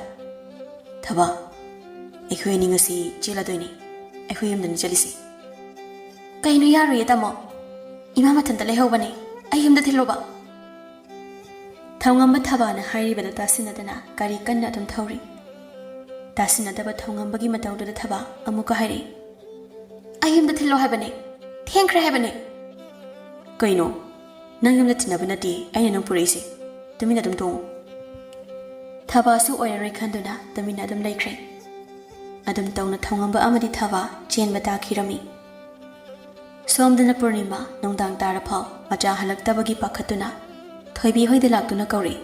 "ꯊꯕꯥ, ꯑꯩꯈꯣꯏ ꯑꯅꯤ ꯉꯁꯤ ꯆꯦꯜꯂꯗꯣꯏꯅꯤ꯫ ꯑꯩꯈꯣꯏ ꯌꯨꯝꯗꯅꯤ ꯆꯠꯂꯤꯁꯦ꯫" "ꯀꯩꯅꯣ, ꯌꯥꯔꯣꯏꯌꯦ ꯇꯥꯃꯣ꯫ ꯏꯃꯥ ꯃꯊꯟꯇ ꯂꯩꯍꯧꯕꯅꯦ, ꯑꯩ ꯌꯨꯝꯗ ꯊꯤꯜꯂꯣꯕ꯫" ꯊꯧꯉꯝꯕ ꯊꯕꯥꯅ ꯍꯥꯏꯔꯤꯕꯗꯨ ꯇꯥꯁꯤꯟꯅꯗꯅ ꯒꯥꯔꯤ ꯀꯟꯅ ꯑꯗꯨꯝ ꯊꯧꯔꯤ꯫ ꯇꯥꯁꯤꯟꯅꯗꯕ ꯊꯧꯉꯝꯕꯒꯤ ꯃꯇꯧꯗꯨꯗ ꯊꯕꯥ ꯑꯃꯨꯛꯀ ꯍꯥꯏꯔꯛꯏ, ꯑꯩ ꯌꯨꯝꯗ ꯊꯤꯜꯂꯣ ꯍꯥꯏꯕꯅꯦ꯫ ꯊꯦꯡꯈ꯭ꯔꯦ ꯍꯥꯏꯕꯅꯦ꯫ ꯀꯩꯅꯣ? ꯅꯪ ꯌꯨꯝꯗ ꯊꯤꯟꯅꯕ ꯅꯠꯇꯦ ꯑꯩꯅ ꯅꯪ ꯄꯨꯔꯛꯏꯁꯦ꯫ ꯇꯨꯃꯤꯟꯅ ꯑꯗꯨꯝ ꯇꯣꯡꯉꯨ꯫ ꯊꯕꯥꯁꯨ ꯑꯣꯏꯔꯔꯣꯏ ꯈꯟꯗꯨꯅ ꯇꯨꯃꯤꯟꯅ ꯑꯗꯨꯝ ꯂꯩꯈ꯭ꯔꯦ꯫ ꯑꯗꯨꯝ ꯇꯧꯅ ꯊꯧꯉꯝꯕ ꯑꯃꯗꯤ ꯊꯕꯥ ꯆꯦꯟꯕ ꯇꯥꯈꯤꯔꯝꯃꯤ꯫ ꯁꯣꯝꯗꯅ ꯄꯨꯔꯅꯤꯃꯥ ꯅꯨꯡꯗꯥꯡ ꯇꯥꯔꯐꯥꯎ ꯃꯆꯥ ꯍꯜꯂꯛꯇꯕꯒꯤ ꯄꯥꯈꯠꯇꯨꯅ ꯊꯣꯏꯕꯤ ꯍꯣꯏꯗ ꯂꯥꯛꯇꯨꯅ ꯀꯧꯔꯛꯏ꯫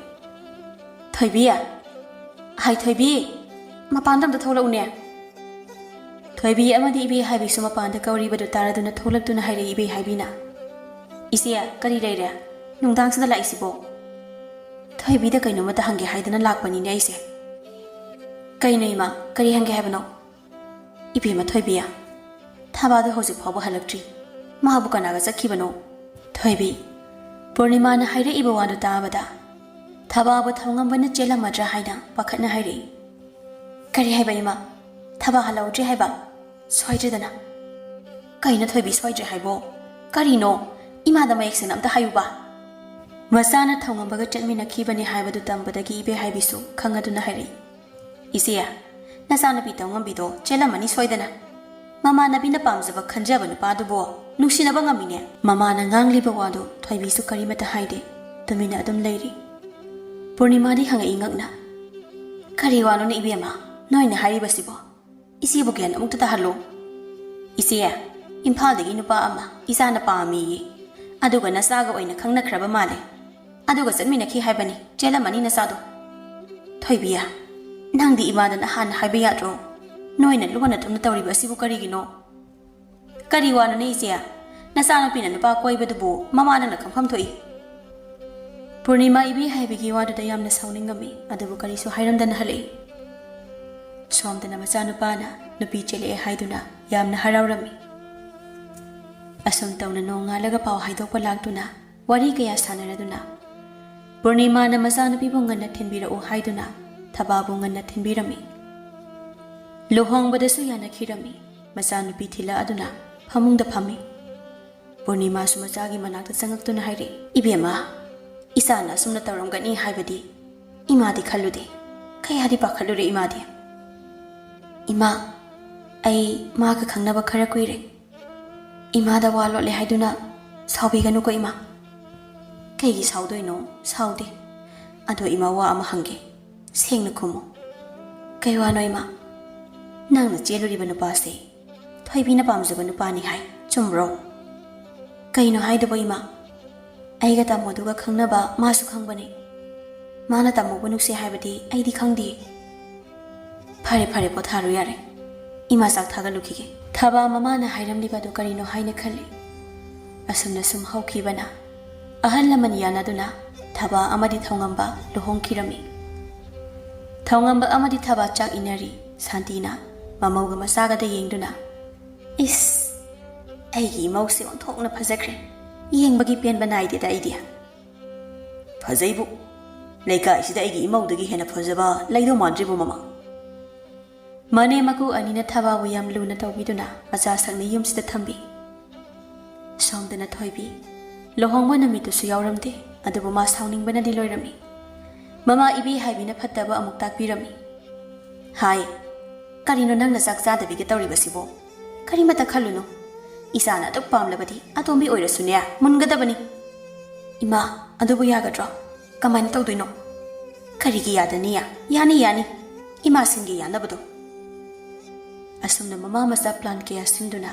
"ꯊꯣꯏꯕꯤ! ꯍꯥꯏ ꯊꯣꯏꯕꯤ! ꯃꯄꯥꯟꯗ ꯑꯝꯇ ꯊꯣꯛꯂꯛꯎꯅꯦ!" ꯊꯣꯏꯕꯤ ꯑꯃꯗꯤ ꯏꯕꯦ ꯍꯥꯏꯕꯤꯁꯨ ꯃꯄꯥꯟꯗ ꯀꯧꯔꯤꯕꯗꯨ ꯇꯥꯔꯗꯨꯅ ꯊꯣꯛꯂꯛꯇꯨꯅ ꯍꯥꯏꯔꯛꯏ ꯏꯕꯦ ꯍꯥꯏꯕꯤꯅ꯫ "ꯏꯆꯦ, ꯀꯔꯤ ꯂꯩꯔꯦ? ꯅꯨꯡꯗꯥꯡꯁꯤꯗ ꯂꯥꯛꯏꯁꯤꯕꯣ?" "ꯊꯣꯏꯕꯤꯗ ꯀꯩꯅꯣꯝꯃꯇ ꯍꯪꯒꯦ ꯍꯥꯏꯗꯅ ꯂꯥꯛꯄꯅꯤꯅꯦ ꯑꯩꯁꯦ꯫" "ꯀꯩꯅꯣ ꯏꯃꯥ, ꯀꯔꯤ ꯍꯪꯒꯦ ꯍꯥꯏꯕꯅꯣ?" "ꯏꯕꯦꯝꯃ ꯊꯣꯏꯕꯤ, ꯊꯕꯥꯗꯣ ꯍꯧꯖꯤꯛ ꯐꯥꯎꯕ ꯍꯜꯂꯛꯇ꯭ꯔꯤ꯫ ꯃꯥꯕꯨ ꯀꯅꯥꯒ ꯆꯠꯈꯤꯕꯅꯣ?" ꯊꯣꯏꯕꯤ, ꯄꯨꯔꯅꯤꯃꯥꯅ ꯍꯥꯏꯔꯛꯏꯕ ꯋꯥꯗꯨ ꯇꯥꯕꯗ ꯊꯕꯥꯕꯨ ꯊꯧꯉꯝꯕꯅ ꯆꯦꯜꯂꯝꯃꯗ꯭ꯔꯥ ꯍꯥꯏꯅ ꯄꯥꯈꯠꯅ ꯍꯥꯏꯔꯛꯏ꯫ "ꯀꯔꯤ ꯍꯥꯏꯕ ꯏꯃꯥ? ꯊꯕꯥ ꯍꯜꯂꯛꯎꯗ꯭ꯔꯤ ꯍꯥꯏꯕ? ꯁꯣꯏꯗ꯭ꯔꯗꯅ꯫ ꯀꯩꯅꯣ ꯊꯣꯏꯕꯤ ꯁꯣꯏꯗ꯭ꯔꯦ ꯍꯥꯏꯕꯣ? ꯀꯔꯤꯅꯣ? ꯏꯃꯥꯗ ꯃꯌꯦꯛ ꯁꯦꯡꯅ ꯑꯝꯇ ꯍꯥꯏꯌꯨꯕ꯫" ꯃꯆꯥꯅ ꯊꯧꯉꯝꯕꯒ ꯆꯠꯃꯤꯟꯅꯈꯤꯕꯅꯤ ꯍꯥꯏꯕꯗꯨ ꯇꯝꯕꯗꯒꯤ ꯏꯕꯦ ꯍꯥꯏꯕꯤꯁꯨ ꯈꯪꯉꯗꯨꯅ ꯍꯥꯏꯔꯛꯏ꯫ "ꯏꯆꯦ, ꯅꯆꯥꯅꯨꯄꯤ ꯊꯧꯉꯝꯕꯤꯗꯣ ꯆꯦꯜꯂꯝꯃꯅꯤ ꯁꯣꯏꯗꯅ꯫ ꯃꯃꯥꯟꯅꯕꯤꯅ ꯄꯥꯝꯖꯕ ꯈꯟꯖꯕ ꯅꯨꯄꯥꯗꯨꯕꯨ ꯅꯨꯡꯁꯤꯅꯕ ꯉꯝꯃꯤꯅꯦ꯫" ꯃꯃꯥꯅ ꯉꯥꯡꯂꯤꯕ ꯋꯥꯗꯨ ꯊꯣꯏꯕꯤꯁꯨ ꯀꯔꯤꯃꯠꯇ ꯍꯥꯏꯗꯦ꯫ ꯇꯨꯃꯤꯟꯅ ꯑꯗꯨꯝ ꯂꯩꯔꯤ꯫ ꯄꯨꯔꯅꯤꯃꯥꯗꯤ ꯍꯪꯉꯛꯏ ꯉꯛꯅ, "ꯀꯔꯤ ꯋꯥꯅꯣꯅꯦ ꯏꯕꯦꯝꯃ, ꯅꯣꯏꯅ ꯍꯥꯏꯔꯤꯕꯁꯤꯕꯣ? ꯏꯆꯦꯕꯨ ꯒ꯭ꯌꯥꯟ ꯑꯃꯨꯛꯇ ꯇꯥꯍꯜꯂꯨ꯫" "ꯏꯆꯦ, ꯏꯝꯐꯥꯜꯗꯒꯤ ꯅꯨꯄꯥ ꯑꯃ ꯏꯆꯥꯅ ꯄꯥꯝꯃꯤꯌꯦ꯫ ꯑꯗꯨꯒ ꯅꯆꯥꯒ ꯑꯣꯏꯅ ꯈꯪꯅꯈ꯭ꯔꯕ ꯃꯥꯜꯂꯦ꯫ ꯑꯗꯨꯒ ꯆꯠꯃꯤꯟꯅꯈꯤ ꯍꯥꯏꯕꯅꯤ, ꯆꯦꯜꯂꯝꯃꯅꯤ ꯅꯆꯥꯗꯣ꯫" "ꯊꯣꯏꯕꯤ, ꯅꯪꯗꯤ ꯏꯃꯥꯗ ꯅꯍꯥꯟ ꯍꯥꯏꯕ ꯌꯥꯗ꯭ꯔꯣ? ꯅꯣꯏꯅ ꯂꯣꯟꯅ ꯊꯨꯝꯅ ꯇꯧꯔꯤꯕ ꯑꯁꯤꯕꯨ ꯀꯔꯤꯒꯤꯅꯣ?" "ꯀꯔꯤ ꯋꯥꯅꯣꯅꯦ ꯏꯆꯦ? ꯅꯆꯥꯅꯨꯄꯤꯅ ꯅꯨꯄꯥ ꯀꯣꯏꯕꯗꯨꯕꯨ ꯃꯃꯥ ꯅꯪꯅ ꯈꯪꯐꯝ ꯊꯣꯛꯏ꯫" ꯄꯨꯔꯅꯤꯃꯥ ꯏꯕꯤ ꯍꯥꯏꯕꯤꯒꯤ ꯋꯥꯗꯨꯗ ꯌꯥꯝꯅ ꯁꯥꯎꯅꯤꯡꯉꯝꯃꯤ, ꯑꯗꯨꯕꯨ ꯀꯔꯤꯁꯨ ꯍꯥꯏꯔꯝꯗꯅ ꯍꯜꯂꯛꯏ꯫ ꯁꯣꯝꯗꯅ ꯃꯆꯥꯅꯨꯄꯥꯅ ꯅꯨꯄꯤ ꯆꯦꯜꯂꯛꯑꯦ ꯍꯥꯏꯗꯨꯅ ꯌꯥꯝꯅ ꯍꯔꯥꯎꯔꯝꯃꯤ꯫ ꯑꯁꯨꯝ ꯇꯧꯅ ꯅꯣꯡꯉꯥꯜꯂꯒ ꯄꯥꯎ ꯍꯥꯏꯗꯣꯛꯄ ꯂꯥꯛꯇꯨꯅ ꯋꯥꯔꯤ ꯀꯌꯥ ꯁꯥꯟꯅꯔꯗꯨꯅ ꯄꯨꯔꯅꯤꯃꯥꯅ ꯃꯆꯥꯅꯨꯄꯤꯕꯨ ꯉꯟꯅ ꯊꯤꯟꯕꯤꯔꯛꯎ ꯍꯥꯏꯗꯨꯅ ꯊꯕꯥꯕꯨ ꯉꯟꯅ ꯊꯤꯟꯕꯤꯔꯝꯃꯤ꯫ ꯂꯨꯍꯣꯡꯕꯗꯁꯨ ꯌꯥꯅꯈꯤꯔꯝꯃꯤ꯫ ꯃꯆꯥꯅꯨꯄꯤ ꯊꯤꯜꯂꯛꯑꯗꯨꯅ ꯐꯃꯨꯡꯗ ꯐꯝꯃꯤ꯫ ꯄꯨꯔꯅꯤꯃꯥꯁꯨ ꯃꯆꯥꯒꯤ ꯃꯅꯥꯛꯇ ꯆꯪꯉꯛꯇꯨꯅ ꯍꯥꯏꯔꯛꯏ, "ꯏꯕꯦꯝꯃ, ꯏꯆꯥꯅ ꯑꯁꯨꯝꯅ ꯇꯧꯔꯝꯒꯅꯤ ꯍꯥꯏꯕꯗꯤ ꯏꯃꯥꯗꯤ ꯈꯜꯂꯨꯗꯦ꯫ ꯀꯌꯥꯗꯤ ꯄꯥꯈꯠꯂꯨꯔꯦ ꯏꯃꯥꯗꯤ꯫" "ꯏꯃꯥ, ꯑꯩ ꯃꯥꯒ ꯈꯪꯅꯕ ꯈꯔ ꯀꯨꯏꯔꯦ꯫ ꯏꯃꯥꯗ ꯋꯥ ꯂꯣꯠꯂꯦ ꯍꯥꯏꯗꯨꯅ ꯁꯥꯎꯕꯤꯒꯅꯨꯀꯣ ꯏꯃꯥ꯫ ꯀꯩꯒꯤ ꯁꯥꯎꯗꯣꯏꯅꯣ? ꯁꯥꯎꯗꯦ꯫ ꯑꯗꯣ ꯏꯃꯥ, ꯋꯥ ꯑꯃ ꯍꯪꯒꯦ, ꯁꯦꯡꯅ ꯈꯨꯝꯃꯨ꯫ ꯀꯩ ꯋꯥꯅꯣ ꯏꯃꯥ? ꯅꯪꯅ ꯆꯦꯜꯂꯨꯔꯤꯕ ꯅꯨꯄꯥꯁꯦ ꯊꯣꯏꯕꯤꯅ ꯄꯥꯝꯖꯕ ꯅꯨꯄꯥꯅꯤ ꯍꯥꯏ, ꯆꯨꯝꯕ꯭ꯔꯣ? ꯀꯩꯅꯣ ꯍꯥꯏꯗꯨꯕꯣ ꯏꯃꯥ? ꯑꯩꯒ ꯇꯥꯃꯣꯗꯨꯒ ꯈꯪꯅꯕ ꯃꯥꯁꯨ ꯈꯪꯕꯅꯦ꯫ ꯃꯥꯅ ꯇꯥꯃꯣꯕꯨ ꯅꯨꯡꯁꯤ ꯍꯥꯏꯕꯗꯤ ꯑꯩꯗꯤ ꯈꯪꯗꯦ꯫ ꯐꯔꯦ ꯐꯔꯦ, ꯄꯣꯊꯥꯔꯣ ꯌꯥꯔꯦ꯫ ꯏꯃꯥ ꯆꯥꯛ ꯊꯥꯒꯠꯂꯨꯈꯤꯒꯦ꯫ ꯊꯕꯥ ꯃꯃꯥꯅ ꯍꯥꯏꯔꯝꯂꯤꯕꯗꯨ ꯀꯔꯤꯅꯣ ꯍꯥꯏꯅ ꯈꯜꯂꯤ꯫ ꯑꯁꯨꯝꯅ ꯁꯨꯝ ꯍꯧꯈꯤꯕꯅ ꯑꯍꯜ ꯂꯃꯟ ꯌꯥꯅꯗꯨꯅ ꯊꯕꯥ ꯑꯃꯗꯤ ꯊꯧꯉꯝꯕ ꯂꯨꯍꯣꯡꯈꯤꯔꯝꯃꯤ꯫ ꯊꯧꯉꯝꯕ ꯑꯃꯗꯤ ꯊꯕꯥ ꯆꯥꯛ ꯏꯟꯅꯔꯤ꯫ ꯁꯥꯟꯇꯤꯅ ꯃꯃꯧꯒ ꯃꯆꯥꯒꯗ ꯌꯦꯡꯗꯨꯅ, "ꯏꯁ, ꯑꯩꯒꯤ ꯏꯃꯧꯁꯦ ꯑꯣꯟꯊꯣꯛꯅ ꯐꯖꯈ꯭ꯔꯦ꯫ ꯌꯦꯡꯕꯒꯤ ꯄꯦꯟꯕ ꯅꯥꯏꯗꯦꯗ ꯑꯩꯗꯤ꯫" "ꯐꯖꯩꯕꯨ, ꯂꯩꯀꯥꯏꯁꯤꯗ ꯑꯩꯒꯤ ꯏꯃꯧꯗꯒꯤ ꯍꯦꯟꯅ ꯐꯖꯕ ꯂꯩꯗꯧ ꯃꯥꯟꯗ꯭ꯔꯤꯕꯨ, ꯃꯃꯥ?" ꯃꯅꯦꯝ ꯃꯀꯨ ꯑꯅꯤꯅ ꯊꯕꯥꯕꯨ ꯌꯥꯝ ꯂꯨꯅ ꯇꯧꯕꯤꯗꯨꯅ ꯃꯆꯥꯁꯛꯅ ꯌꯨꯝꯁꯤꯗ ꯊꯝꯕꯤ꯫ ꯁꯣꯝꯗꯅ ꯊꯣꯏꯕꯤ ꯂꯨꯍꯣꯡꯕ ꯅꯨꯃꯤꯠꯇꯨꯁꯨ ꯌꯥꯎꯔꯝꯗꯦ, ꯑꯗꯨꯕꯨ ꯃꯥ ꯁꯥꯎꯅꯤꯡꯕꯅꯗꯤ ꯂꯣꯏꯔꯝꯃꯤ꯫ ꯃꯃꯥ ꯏꯕꯦ ꯍꯥꯏꯕꯤꯅ ꯐꯠꯇꯕ ꯑꯃꯨꯛ ꯇꯥꯛꯄꯤꯔꯝꯃꯤ꯫ "ꯍꯥꯏ, ꯀꯔꯤꯅꯣ ꯅꯪꯅ ꯆꯥꯛ ꯆꯥꯗꯕꯤꯒ ꯇꯧꯔꯤꯕꯁꯤꯕꯣ? ꯀꯔꯤꯃꯇ ꯈꯜꯂꯨꯅꯨ꯫ ꯏꯆꯥꯅ ꯑꯗꯨꯛ ꯄꯥꯝꯂꯕꯗꯤ ꯑꯇꯣꯝꯕꯤ ꯑꯣꯏꯔꯁꯨꯅꯦ, ꯃꯨꯟꯒꯗꯕꯅꯤ꯫" "ꯏꯃꯥ, ꯑꯗꯨꯕꯨ ꯌꯥꯒꯗ꯭ꯔꯣ? ꯀꯃꯥꯏꯅ ꯇꯧꯗꯣꯏꯅꯣ?" "ꯀꯔꯤꯒꯤ ꯌꯥꯗꯅꯤ? ꯌꯥꯅꯤ, ꯌꯥꯅꯤ꯫ ꯏꯃꯥꯁꯤꯡꯒꯤ ꯌꯥꯅꯕꯗꯣ꯫" ꯑꯁꯨꯝꯅ ꯃꯃꯥ ꯃꯆꯥ ꯄ꯭ꯂꯥꯟ ꯀꯌꯥ ꯁꯤꯟꯗꯨꯅ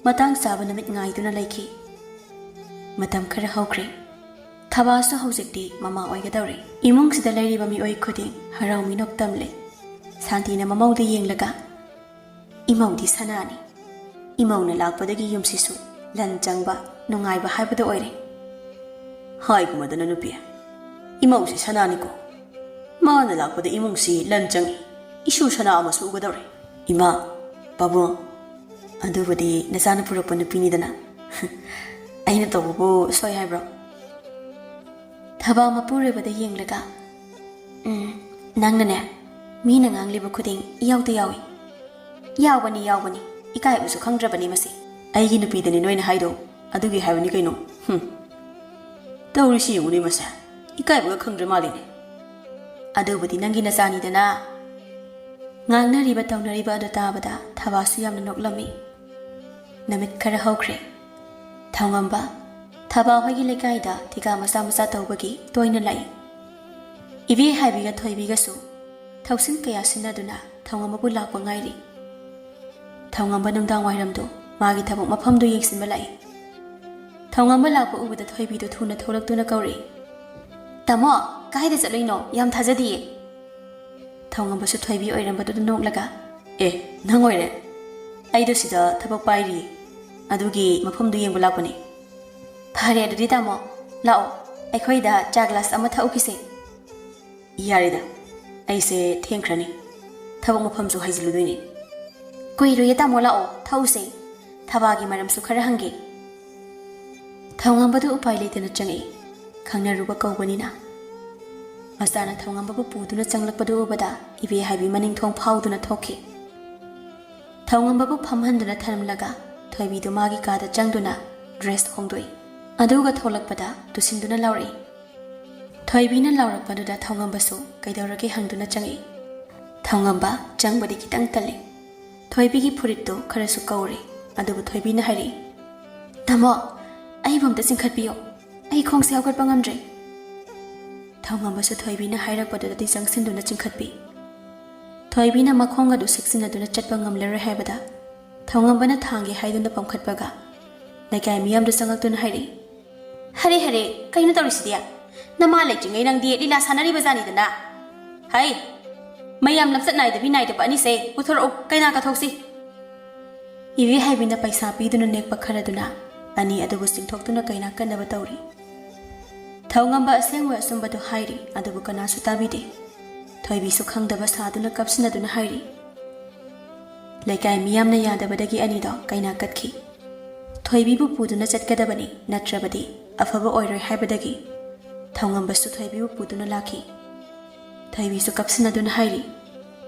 ꯃꯇꯥꯡ ꯆꯥꯕ ꯅꯨꯃꯤꯠ ꯉꯥꯏꯗꯨꯅ ꯂꯩꯈꯤ꯫ ꯃꯇꯝ ꯈꯔ ꯍꯧꯈ꯭ꯔꯦ꯫ ꯊꯕꯥꯁꯨ ꯍꯧꯖꯤꯛꯇꯤ ꯃꯃꯥ ꯑꯣꯏꯒꯗꯧꯔꯦ꯫ ꯏꯃꯨꯡꯁꯤꯗ ꯂꯩꯔꯤꯕ ꯃꯤꯑꯣꯏ ꯈꯨꯗꯤꯡ ꯍꯔꯥꯎ ꯃꯤꯅꯣꯛ ꯇꯝꯂꯦ꯫ ꯁꯥꯟꯇꯤꯅ ꯃꯃꯧꯗ ꯌꯦꯡꯂꯒ, "ꯏꯃꯧꯗꯤ ꯁꯅꯥꯅꯤ꯫ ꯏꯃꯧꯅ ꯂꯥꯛꯄꯗꯒꯤ ꯌꯨꯝꯁꯤꯁꯨ ꯂꯟ ꯆꯪꯕ, ꯅꯨꯡꯉꯥꯏꯕ ꯍꯥꯏꯕꯗꯨ ꯑꯣꯏꯔꯦ꯫" "ꯍꯥꯏꯒꯨꯝꯃꯗꯅ ꯅꯨꯄꯤ, ꯏꯃꯧꯁꯤ ꯁꯅꯥꯅꯤꯀꯣ꯫ ꯃꯥꯅ ꯂꯥꯛꯄꯗ ꯏꯃꯨꯡꯁꯤ ꯂꯟ ꯆꯪꯏ꯫ ꯏꯁꯨ ꯁꯅꯥ ꯑꯃꯁꯨ ꯎꯒꯗꯧꯔꯦ꯫" "ꯏꯃꯥ, ꯄꯥꯕꯨꯡ, ꯑꯗꯨꯕꯨꯗꯤ ꯅꯆꯥꯅ ꯄꯨꯔꯛꯄ ꯅꯨꯄꯤꯅꯤꯗꯅ꯫ ꯑꯩꯅ ꯇꯧꯕꯕꯨ ꯁꯣꯏ ꯍꯥꯏꯕ꯭ꯔꯣ?" ꯊꯕꯥ ꯃꯄꯨꯔꯣꯏꯕꯗ ꯌꯦꯡꯂꯒ, "ꯎꯝ, ꯅꯪꯅꯅꯦ, ꯃꯤꯅ ꯉꯥꯡꯂꯤꯕ ꯈꯨꯗꯤꯡ ꯏꯌꯥꯎꯗ ꯌꯥꯎꯏ꯫" "ꯌꯥꯎꯕꯅꯤ, ꯌꯥꯎꯕꯅꯤ꯫ ꯏꯀꯥꯏꯕꯁꯨ ꯈꯪꯗ꯭ꯔꯕꯅꯤ ꯃꯁꯤ꯫" "ꯑꯩꯒꯤ ꯅꯨꯄꯤꯗꯅꯤ ꯅꯣꯏꯅ ꯍꯥꯏꯗꯣ, ꯑꯗꯨꯒꯤ ꯍꯥꯏꯕꯅꯤ ꯀꯩꯅꯣ꯫ ꯍꯨꯝ꯫ ꯇꯧꯔꯤꯁꯤ ꯌꯦꯡꯉꯨꯅꯦ ꯃꯁꯦ꯫ ꯏꯀꯥꯏꯕꯒ ꯈꯪꯗ꯭ꯔ ꯃꯥꯜꯂꯤꯅꯦ꯫" "ꯑꯗꯨꯕꯨꯗꯤ ꯅꯪꯒꯤ ꯅꯆꯥꯅꯤꯗꯅ꯫" ꯉꯥꯡꯅꯔꯤꯕ ꯇꯧꯅꯔꯤꯕ ꯑꯗꯨ ꯇꯥꯕꯗ ꯊꯕꯥꯁꯨ ꯌꯥꯝꯅ ꯅꯣꯛꯂꯝꯃꯤ꯫ ꯅꯨꯃꯤꯠ ꯈꯔ ꯍꯧꯈ꯭ꯔꯦ꯫ ꯊꯧꯉꯝꯕ ꯊꯕꯥ ꯍꯣꯏꯒꯤ ꯂꯩꯀꯥꯏꯗ ꯊꯤꯀꯥ ꯃꯆꯥ ꯃꯆꯥ ꯇꯧꯕꯒꯤ ꯇꯣꯏꯅ ꯂꯥꯛꯏ꯫ ꯏꯕꯦ ꯍꯥꯏꯕꯤꯒ ꯊꯣꯏꯕꯤꯒꯁꯨ ꯊꯧꯁꯤꯟ ꯀꯌꯥ ꯁꯤꯟꯅꯗꯨꯅ ꯊꯧꯉꯝꯕꯕꯨ ꯂꯥꯛꯄ ꯉꯥꯏꯔꯤ꯫ ꯊꯧꯉꯝꯕ ꯅꯨꯡꯗꯥꯡ ꯋꯥꯏꯔꯝꯗꯨ ꯃꯥꯒꯤ ꯊꯕꯛ ꯃꯐꯝꯗꯨ ꯌꯦꯡꯁꯤꯟꯕ ꯂꯥꯛꯏ꯫ ꯊꯧꯉꯝꯕ ꯂꯥꯛꯄ ꯎꯕꯗ ꯊꯣꯏꯕꯤꯗꯨ ꯊꯨꯅ ꯊꯣꯛꯂꯛꯇꯨꯅ ꯀꯧꯔꯛꯏ, "ꯇꯥꯃꯣ, ꯀꯥꯏꯗ ꯆꯠꯂꯨꯏꯅꯣ? ꯌꯥꯝ ꯊꯥꯖꯗꯤꯌꯦ!" ꯊꯧꯉꯝꯕꯁꯨ ꯊꯣꯏꯕꯤ ꯑꯣꯏꯔꯝꯕꯗꯨꯗ ꯅꯣꯛꯂꯒ, "ꯑꯦ, ꯅꯪ ꯑꯣꯏꯔꯦ? ꯑꯩꯗꯣ ꯁꯤꯗ ꯊꯕꯛ ꯄꯥꯏꯔꯤꯌꯦ, ꯑꯗꯨꯒꯤ ꯃꯐꯝꯗꯨ ꯌꯦꯡꯕ ꯂꯥꯛꯄꯅꯦ꯫" "ꯐꯔꯦ ꯑꯗꯨꯗꯤ ꯇꯥꯃꯣ, ꯂꯥꯛꯑꯣ, ꯑꯩꯈꯣꯏꯗ ꯆꯥ ꯒ꯭ꯂꯥꯁ ꯑꯃ ꯊꯛꯎꯈꯤꯁꯦ꯫" "ꯌꯥꯔꯦꯗ, ꯑꯩꯁꯦ ꯊꯦꯡꯈ꯭ꯔꯅꯤ, ꯊꯕꯛ ꯃꯐꯝꯁꯨ ꯍꯥꯏꯖꯤꯜꯂꯨꯗꯣꯏꯅꯦ꯫" "ꯀꯨꯏꯔꯣꯏꯌꯦ ꯇꯥꯃꯣ, ꯂꯥꯛꯑꯣ, ꯊꯛꯎꯁꯦ, ꯊꯕꯥꯒꯤ ꯃꯔꯝꯁꯨ ꯈꯔ ꯍꯪꯒꯦ꯫" ꯊꯧꯉꯝꯕꯗꯨ ꯎꯄꯥꯏ ꯂꯩꯇꯅ ꯆꯪꯉꯛꯏ꯫ ꯈꯪꯅꯔꯨꯕ ꯀꯧꯕꯅꯤꯅ꯫ ꯃꯆꯥꯅ ꯊꯧꯉꯝꯕꯕꯨ ꯄꯨꯗꯨꯅ ꯆꯪꯂꯛꯄꯗꯨ ꯎꯕꯗ ꯏꯕꯦ ꯍꯥꯏꯕꯤ ꯃꯅꯤꯡ ꯊꯣꯡ ꯐꯥꯎꯗꯨꯅ ꯊꯣꯛꯈꯤ꯫ ꯊꯧꯉꯝꯕꯕꯨ ꯐꯝꯍꯟꯗꯨꯅ ꯊꯝꯂꯒ ꯊꯣꯏꯕꯤꯗꯨ ꯃꯥꯒꯤ ꯀꯥꯗ ꯆꯪꯗꯨꯅ ꯗ꯭ꯔꯦꯁ ꯍꯣꯡꯗꯣꯛꯏ꯫ ꯑꯗꯨꯒ ꯊꯣꯛꯂꯛꯄꯗ ꯇꯨꯁꯤꯟꯗꯨꯅ ꯂꯥꯎꯔꯛꯏ꯫ ꯊꯣꯏꯕꯤꯅ ꯂꯥꯎꯔꯛꯄꯗꯨꯗ ꯊꯧꯉꯝꯕꯁꯨ ꯀꯩꯗꯧꯔꯒꯦ ꯍꯪꯗꯨꯅ ꯆꯪꯉꯛꯏ꯫ ꯊꯧꯉꯝꯕ ꯆꯪꯕꯗꯤ ꯈꯤꯇꯪ ꯇꯜꯂꯤ꯫ ꯊꯣꯏꯕꯤꯒꯤ ꯐꯨꯔꯤꯠꯇꯨ ꯈꯔꯁꯨ ꯀꯧꯔꯦ, ꯑꯗꯨꯕꯨ ꯊꯣꯏꯕꯤꯅ ꯍꯥꯏꯔꯛꯏ, "ꯇꯥꯃꯣ, ꯑꯩꯕꯨ ꯑꯝꯇ ꯆꯤꯡꯈꯠꯄꯤꯌꯣ, ꯑꯩ ꯈꯣꯡꯁꯦ ꯍꯧꯒꯠꯄ ꯉꯝꯗ꯭ꯔꯦ꯫" ꯊꯧꯉꯝꯕꯁꯨ ꯊꯣꯏꯕꯤꯅ ꯍꯥꯏꯔꯛꯄꯗꯨꯗꯗꯤ ꯆꯪꯁꯤꯟꯗꯨꯅ ꯆꯤꯡꯈꯠꯄꯤ꯫ ꯊꯣꯏꯕꯤꯅ ꯃꯈꯣꯡ ꯑꯗꯨ ꯁꯤꯛꯆꯤꯟꯅꯗꯨꯅ ꯆꯠꯄ ꯉꯝꯂꯔꯣꯏ ꯍꯥꯏꯕꯗ ꯊꯧꯉꯝꯕꯅ ꯊꯥꯡꯒꯦ ꯍꯥꯏꯗꯨꯅ ꯄꯝꯈꯠꯄꯒ ꯂꯩꯀꯥꯏ ꯃꯤꯌꯥꯝꯗꯨ ꯆꯪꯉꯛꯇꯨꯅ ꯍꯥꯏꯔꯛꯏ, "ꯍꯔꯦ ꯍꯔꯦ, ꯀꯩꯅꯣ ꯇꯧꯔꯤꯁꯤꯗꯤ? ꯅꯃꯥ ꯂꯩꯇ꯭ꯔꯤꯉꯩ ꯅꯪꯗꯤ ꯂꯤꯂꯥ ꯁꯥꯟꯅꯔꯤꯕ ꯖꯥꯅꯤꯗꯅ꯫ ꯍꯩ, ꯃꯌꯥꯝ ꯂꯝꯆꯠ ꯅꯥꯏꯗꯕꯤ ꯅꯥꯏꯗꯕ ꯑꯅꯤꯁꯦ ꯄꯨꯊꯣꯔꯛꯎ, ꯀꯩꯅꯥ ꯀꯠꯊꯣꯛꯁꯤ꯫" ꯏꯕꯦ ꯍꯥꯏꯕꯤꯅ ꯄꯩꯁꯥ ꯄꯤꯗꯨꯅ ꯅꯦꯛꯄ ꯈꯔꯗꯨꯅ ꯑꯅꯤ ꯑꯗꯨꯕꯨ ꯆꯤꯡꯊꯣꯛꯇꯨꯅ ꯀꯩꯅꯥ ꯀꯠꯅꯕ ꯇꯧꯔꯤ꯫ ꯊꯧꯉꯝꯕ ꯑꯁꯦꯡꯕ ꯑꯆꯨꯝꯕꯗꯨ ꯍꯥꯏꯔꯤ, ꯑꯗꯨꯕꯨ ꯀꯅꯥꯁꯨ ꯇꯥꯕꯤꯗꯦ꯫ ꯊꯣꯏꯕꯤꯁꯨ ꯈꯪꯗꯕ ꯁꯥꯗꯨꯅ ꯀꯞꯁꯤꯟꯅꯗꯨꯅ ꯍꯥꯏꯔꯤ꯫ ꯂꯩꯀꯥꯏ ꯃꯤꯌꯥꯝꯅ ꯌꯥꯗꯕꯗꯒꯤ ꯑꯅꯤꯗꯣ ꯀꯩꯅꯥ ꯀꯠꯈꯤ꯫ ꯊꯣꯏꯕꯤꯕꯨ ꯄꯨꯗꯨꯅ ꯆꯠꯀꯗꯕꯅꯤ, ꯅꯠꯇ꯭ꯔꯕꯗꯤ ꯑꯐꯕ ꯑꯣꯏꯔꯣꯏ ꯍꯥꯏꯕꯗꯒꯤ ꯊꯧꯉꯝꯕꯁꯨ ꯊꯣꯏꯕꯤꯕꯨ ꯄꯨꯗꯨꯅ ꯂꯥꯛꯈꯤ꯫ ꯊꯣꯏꯕꯤꯁꯨ ꯀꯞꯁꯤꯟꯅꯗꯨꯅ ꯍꯥꯏꯔꯤ,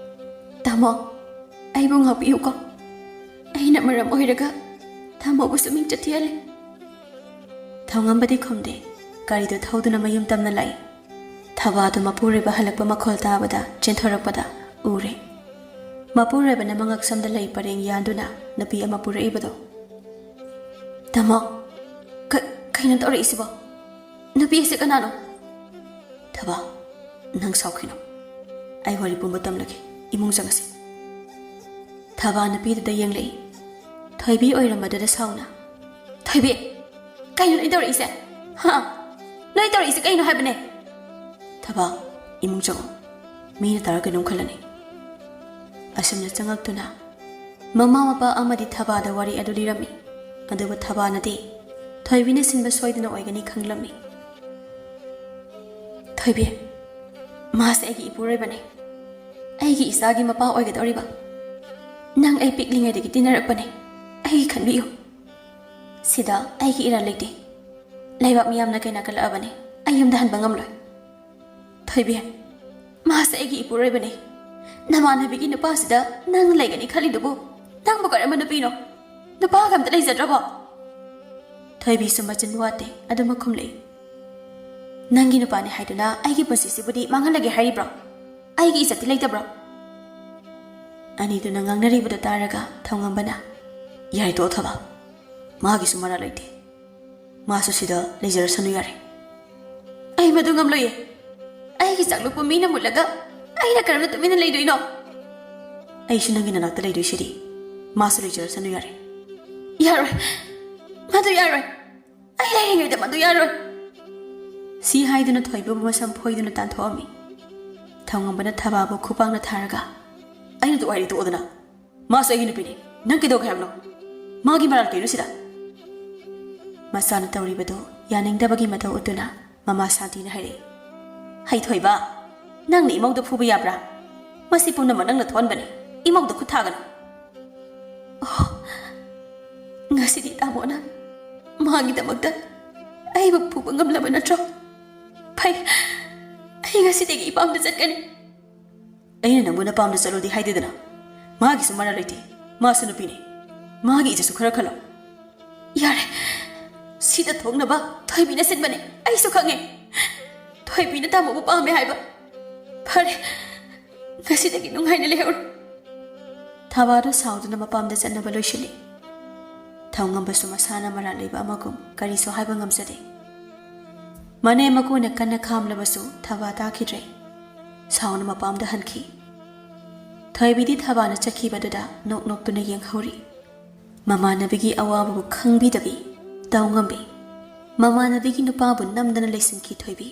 "ꯇꯥꯃꯣ, ꯑꯩꯕꯨ ꯉꯥꯛꯄꯤꯌꯨꯀꯣ꯫ ꯑꯩꯅ ꯃꯔꯝ ꯑꯣꯏꯔꯒ ꯇꯥꯃꯣꯕꯨꯁꯨ ꯃꯤꯡꯆꯠ ꯊꯤꯍꯜꯂꯦ꯫" ꯊꯧꯉꯝꯕꯗꯤ ꯈꯨꯝꯗꯦ꯫ ꯒꯥꯔꯤꯗꯨ ꯊꯧꯗꯨꯅ ꯃꯌꯨꯝ ꯇꯝꯅ ꯂꯥꯛꯏ꯫ ꯊꯕꯥꯗꯨ ꯃꯄꯨꯔꯣꯏꯕ ꯍꯜꯂꯛꯄ ꯃꯈꯣꯜ ꯇꯥꯕꯗ ꯆꯦꯟꯊꯣꯔꯛꯄꯗ ꯎꯔꯦ꯫ ꯃꯄꯨꯔꯣꯏꯕꯅ ꯃꯉꯛꯁꯝꯗ ꯂꯩ ꯄꯔꯦꯡ ꯌꯥꯟꯗꯨꯅ ꯅꯨꯄꯤ ꯑꯃ ꯄꯨꯔꯛꯏꯕꯗꯣ ꯇꯥꯃꯣ, ꯀ-, ꯀꯩꯅꯣ ꯇꯧꯔꯛꯏꯁꯤꯕꯣ? ꯅꯨꯄꯤ ꯑꯁꯤ ꯀꯅꯥꯅꯣ? ꯊꯕꯥ, ꯅꯪ ꯁꯥꯎꯈꯤꯅꯣ꯫ ꯑꯩ ꯋꯥꯔꯤ ꯄꯨꯝꯕ ꯇꯝꯂꯒꯦ꯫ ꯏꯃꯨꯡ ꯆꯪꯉꯁꯤ꯫ ꯊꯕꯥ ꯅꯨꯄꯤꯗꯨꯗ ꯌꯦꯡꯂꯛꯏ꯫ ꯊꯣꯏꯕꯤ ꯑꯣꯏꯔꯝꯕꯗꯨꯗ ꯁꯥꯎꯅ, "ꯊꯣꯏꯕꯤ, ꯀꯩꯅꯣ ꯅꯣꯏ ꯇꯧꯔꯛꯏꯁꯦ? ꯍꯥ? ꯅꯣꯏ ꯇꯧꯔꯛꯏꯁꯦ ꯀꯩꯅꯣ ꯍꯥꯏꯕꯅꯦ?" ꯊꯕꯥ, ꯏꯃꯨꯡ ꯆꯪꯉꯣ꯫ ꯃꯤꯅ ꯇꯥꯔ ꯀꯩꯅꯣꯝ ꯈꯜꯂꯅꯤ꯫ ꯑꯁꯨꯝꯅ ꯆꯪꯉꯛꯇꯨꯅ ꯃꯃꯥ ꯃꯄꯥ ꯑꯃꯗꯤ ꯊꯕꯥꯗ ꯋꯥꯔꯤ ꯑꯗꯨ ꯂꯤꯔꯝꯃꯤ꯫ ꯑꯗꯨꯕꯨ ꯊꯕꯥꯅꯗꯤ ꯊꯣꯏꯕꯤꯅ ꯁꯤꯟꯕ ꯁꯣꯏꯗꯅ ꯑꯣꯏꯒꯅꯤ ꯈꯪꯂꯝꯃꯤ꯫ "ꯊꯣꯏꯕꯤ, ꯃꯥꯁꯦ ꯑꯩꯒꯤ ꯏꯄꯨꯔꯣꯏꯕꯅꯦ꯫ ꯑꯩꯒꯤ ꯏꯆꯥꯒꯤ ꯃꯄꯥ ꯑꯣꯏꯒꯗꯧꯔꯤꯕ꯫ ꯅꯪ ꯑꯩ ꯄꯤꯛꯂꯤꯉꯩꯗꯒꯤ ꯇꯤꯟꯅꯔꯛꯄꯅꯦ꯫ ꯑꯩꯒꯤ ꯈꯟꯕꯤꯌꯨ꯫ ꯁꯤꯗ ꯑꯩꯒꯤ ꯏꯔꯥꯜ ꯂꯩꯇꯦ꯫ ꯂꯩꯕꯥꯛ ꯃꯤꯌꯥꯝꯅ ꯀꯩꯅꯥ ꯀꯜꯂꯛꯑꯕꯅꯦ꯫ ꯑꯩ ꯌꯨꯝꯗ ꯍꯟꯕ ꯉꯝꯂꯣꯏ꯫ ꯊꯣꯏꯕꯤ, ꯃꯥꯁꯦ ꯑꯩꯒꯤ ꯏꯄꯨꯔꯣꯏꯕꯅꯦ꯫ ꯅꯃꯥꯟꯅꯕꯤꯒꯤ ꯅꯨꯄꯥꯁꯤꯗ ꯅꯪ ꯂꯩꯒꯅꯤ ꯈꯜꯂꯤꯗꯨꯕꯨ ꯅꯪꯕꯨ ꯀꯔꯝꯕ ꯅꯨꯄꯤꯅꯣ? ꯅꯨꯄꯥꯒ ꯑꯝꯇ ꯂꯩꯖꯗ꯭ꯔꯕꯣ?" ꯊꯣꯏꯕꯤꯁꯨ ꯃꯆꯤꯟ ꯋꯥꯠꯇꯦ ꯑꯗꯨꯃꯛ ꯈꯨꯝꯂꯛꯏ꯫ "ꯅꯪꯒꯤ ꯅꯨꯄꯥꯅꯤ ꯍꯥꯏꯗꯨꯅ ꯑꯩꯒꯤ ꯄꯨꯟꯁꯤꯁꯤꯕꯨꯗꯤ ꯃꯥꯡꯍꯜꯂꯒꯦ ꯍꯥꯏꯔꯤꯕ꯭ꯔꯣ? ꯑꯩꯒꯤ ꯏꯖꯠꯇꯤ ꯂꯩꯇꯕ꯭ꯔꯣ?" ꯑꯅꯤꯗꯨꯅ ꯉꯥꯡꯅꯔꯤꯕꯗꯨ ꯇꯥꯔꯒ ꯊꯧꯉꯝꯕꯅ, "ꯌꯥꯔꯦ, ꯇꯣꯛꯑꯣ ꯊꯕꯥ꯫ ꯃꯥꯒꯤꯁꯨ ꯃꯔꯥꯜ ꯂꯩꯇꯦ꯫ ꯃꯥꯁꯨ ꯁꯤꯗ ꯂꯩꯖꯔꯁꯅꯨ ꯌꯥꯔꯦ꯫ ꯑꯩ ꯃꯗꯨ ꯉꯝꯂꯣꯏꯌꯦ꯫ ꯑꯩꯒꯤ ꯆꯥꯛꯂꯨꯛꯄꯨ ꯃꯤꯅ ꯃꯨꯠꯂꯒ ꯑꯩꯅ ꯀꯔꯝꯅ ꯇꯨꯃꯤꯟꯅ ꯂꯩꯗꯣꯏꯅꯣ? ꯑꯩꯁꯨ ꯅꯪꯒꯤ ꯅꯅꯥꯛꯇ ꯂꯩꯗꯣꯏꯁꯤꯗꯤ꯫ ꯃꯥꯁꯨ ꯂꯩꯖꯔꯁꯅꯨ ꯌꯥꯔꯦ꯫" "ꯌꯥꯔꯣꯏ꯫ ꯃꯗꯨ ꯌꯥꯔꯣꯏ꯫ ꯑꯩ ꯂꯩꯔꯤꯉꯩꯗ ꯃꯗꯨ ꯌꯥꯔꯣꯏ꯫" ꯁꯤ ꯍꯥꯏꯗꯨꯅ ꯊꯣꯏꯕꯕꯨ ꯃꯁꯝ ꯐꯣꯏꯗꯨꯅ ꯇꯥꯟꯊꯣꯛꯑꯝꯃꯤ꯫ ꯊꯧꯉꯝꯕꯅ ꯊꯕꯥꯕꯨ ꯈꯨꯄꯥꯛꯅ ꯊꯥꯔꯒ, "ꯑꯩꯅ ꯇꯣꯛ ꯍꯥꯏꯔꯤ ꯇꯣꯛꯑꯣꯗꯅ꯫ ꯃꯥꯁꯨ ꯑꯩꯒꯤ ꯅꯨꯄꯤꯅꯤ꯫ ꯅꯪ ꯀꯩꯗꯧꯒꯦ ꯍꯥꯏꯕꯅꯣ? ꯃꯥꯒꯤ ꯃꯔꯥꯜ ꯀꯩꯅꯣ ꯁꯤꯗ?" ꯃꯆꯥꯅ ꯇꯧꯔꯤꯕꯗꯣ ꯌꯥꯅꯤꯡꯗꯕꯒꯤ ꯃꯇꯧ ꯎꯠꯇꯨꯅ ꯃꯃꯥ ꯁꯥꯟꯇꯤꯅ ꯍꯥꯏꯔꯛꯏ, "ꯍꯩꯊꯣꯏꯕ, ꯅꯪꯅ ꯏꯃꯧꯗ ꯐꯨꯕ ꯌꯥꯕ꯭ꯔꯥ? ꯃꯁꯤ ꯄꯨꯝꯅꯃꯛ ꯅꯪꯅ ꯊꯣꯛꯍꯟꯕꯅꯤ꯫ ꯏꯃꯧꯗ ꯈꯨꯠ ꯊꯥꯒꯅꯨ꯫" "ꯑꯣ, ꯉꯁꯤꯗꯤ ꯇꯥꯃꯣꯅ ꯃꯥꯒꯤꯗꯃꯛꯇ ꯑꯩꯕꯨ ꯐꯨꯕ ꯉꯝꯂꯕ ꯅꯠꯇ꯭ꯔꯣ? ꯐꯩ, ꯑꯩ ꯉꯁꯤꯗꯒꯤ ꯏꯄꯥꯝꯗ ꯆꯠꯀꯅꯤ꯫" "ꯑꯩꯅ ꯅꯪꯕꯨ ꯅꯄꯥꯝꯗ ꯆꯠꯂꯨꯗꯤ ꯍꯥꯏꯗꯦꯗꯅ꯫ ꯃꯥꯒꯤꯁꯨ ꯃꯔꯥꯜ ꯂꯩꯇꯦ꯫ ꯃꯥꯁꯨ ꯅꯨꯄꯤꯅꯤ꯫ ꯃꯥꯒꯤ ꯏꯖꯠꯁꯨ ꯈꯔ ꯈꯜꯂꯣ꯫" "ꯌꯥꯔꯦ꯫ ꯁꯤꯗ ꯊꯣꯛꯅꯕ ꯊꯣꯏꯕꯤꯅ ꯁꯤꯟꯕꯅꯦ꯫ ꯑꯩꯁꯨ ꯈꯪꯉꯦ꯫ ꯊꯣꯏꯕꯤꯅ ꯇꯥꯃꯣꯕꯨ ꯄꯥꯝꯃꯦ ꯍꯥꯏꯕ꯫ ꯐꯔꯦ, ꯉꯁꯤꯗꯒꯤ ꯅꯨꯡꯉꯥꯏꯅ ꯂꯩꯍꯧꯔꯣ꯫" ꯊꯕꯥꯗꯨ ꯁꯥꯎꯗꯨꯅ ꯃꯄꯥꯝꯗ ꯆꯠꯅꯕ ꯂꯣꯏꯁꯤꯜꯂꯤ꯫ ꯊꯧꯉꯝꯕꯁꯨ ꯃꯁꯥꯅ ꯃꯔꯥꯜ ꯂꯩꯕ ꯑꯃꯒꯨꯝ ꯀꯔꯤꯁꯨ ꯍꯥꯏꯕ ꯉꯝꯖꯗꯦ꯫ ꯃꯅꯦꯝ ꯃꯀꯨꯅ ꯀꯟꯅ ꯈꯥꯝꯂꯕꯁꯨ ꯊꯕꯥ ꯇꯥꯈꯤꯗ꯭ꯔꯦ꯫ ꯁꯥꯎꯅ ꯃꯄꯥꯝꯗ ꯍꯟꯈꯤ꯫ ꯊꯣꯏꯕꯤꯗꯤ ꯊꯕꯥꯅ ꯆꯠꯈꯤꯕꯗꯨꯗ ꯅꯣꯛ ꯅꯣꯛꯇꯨꯅ ꯌꯦꯡꯍꯧꯔꯤ꯫ ꯃꯃꯥꯟꯅꯕꯤꯒꯤ ꯑꯋꯥꯕꯕꯨ ꯈꯪꯕꯤꯗꯕꯤ ꯇꯧꯉꯝꯕꯤ꯫ ꯃꯃꯥꯟꯅꯕꯤꯒꯤ ꯅꯨꯄꯥꯕꯨ ꯅꯝꯗꯅ ꯂꯩꯁꯤꯟꯈꯤ ꯊꯣꯏꯕꯤ꯫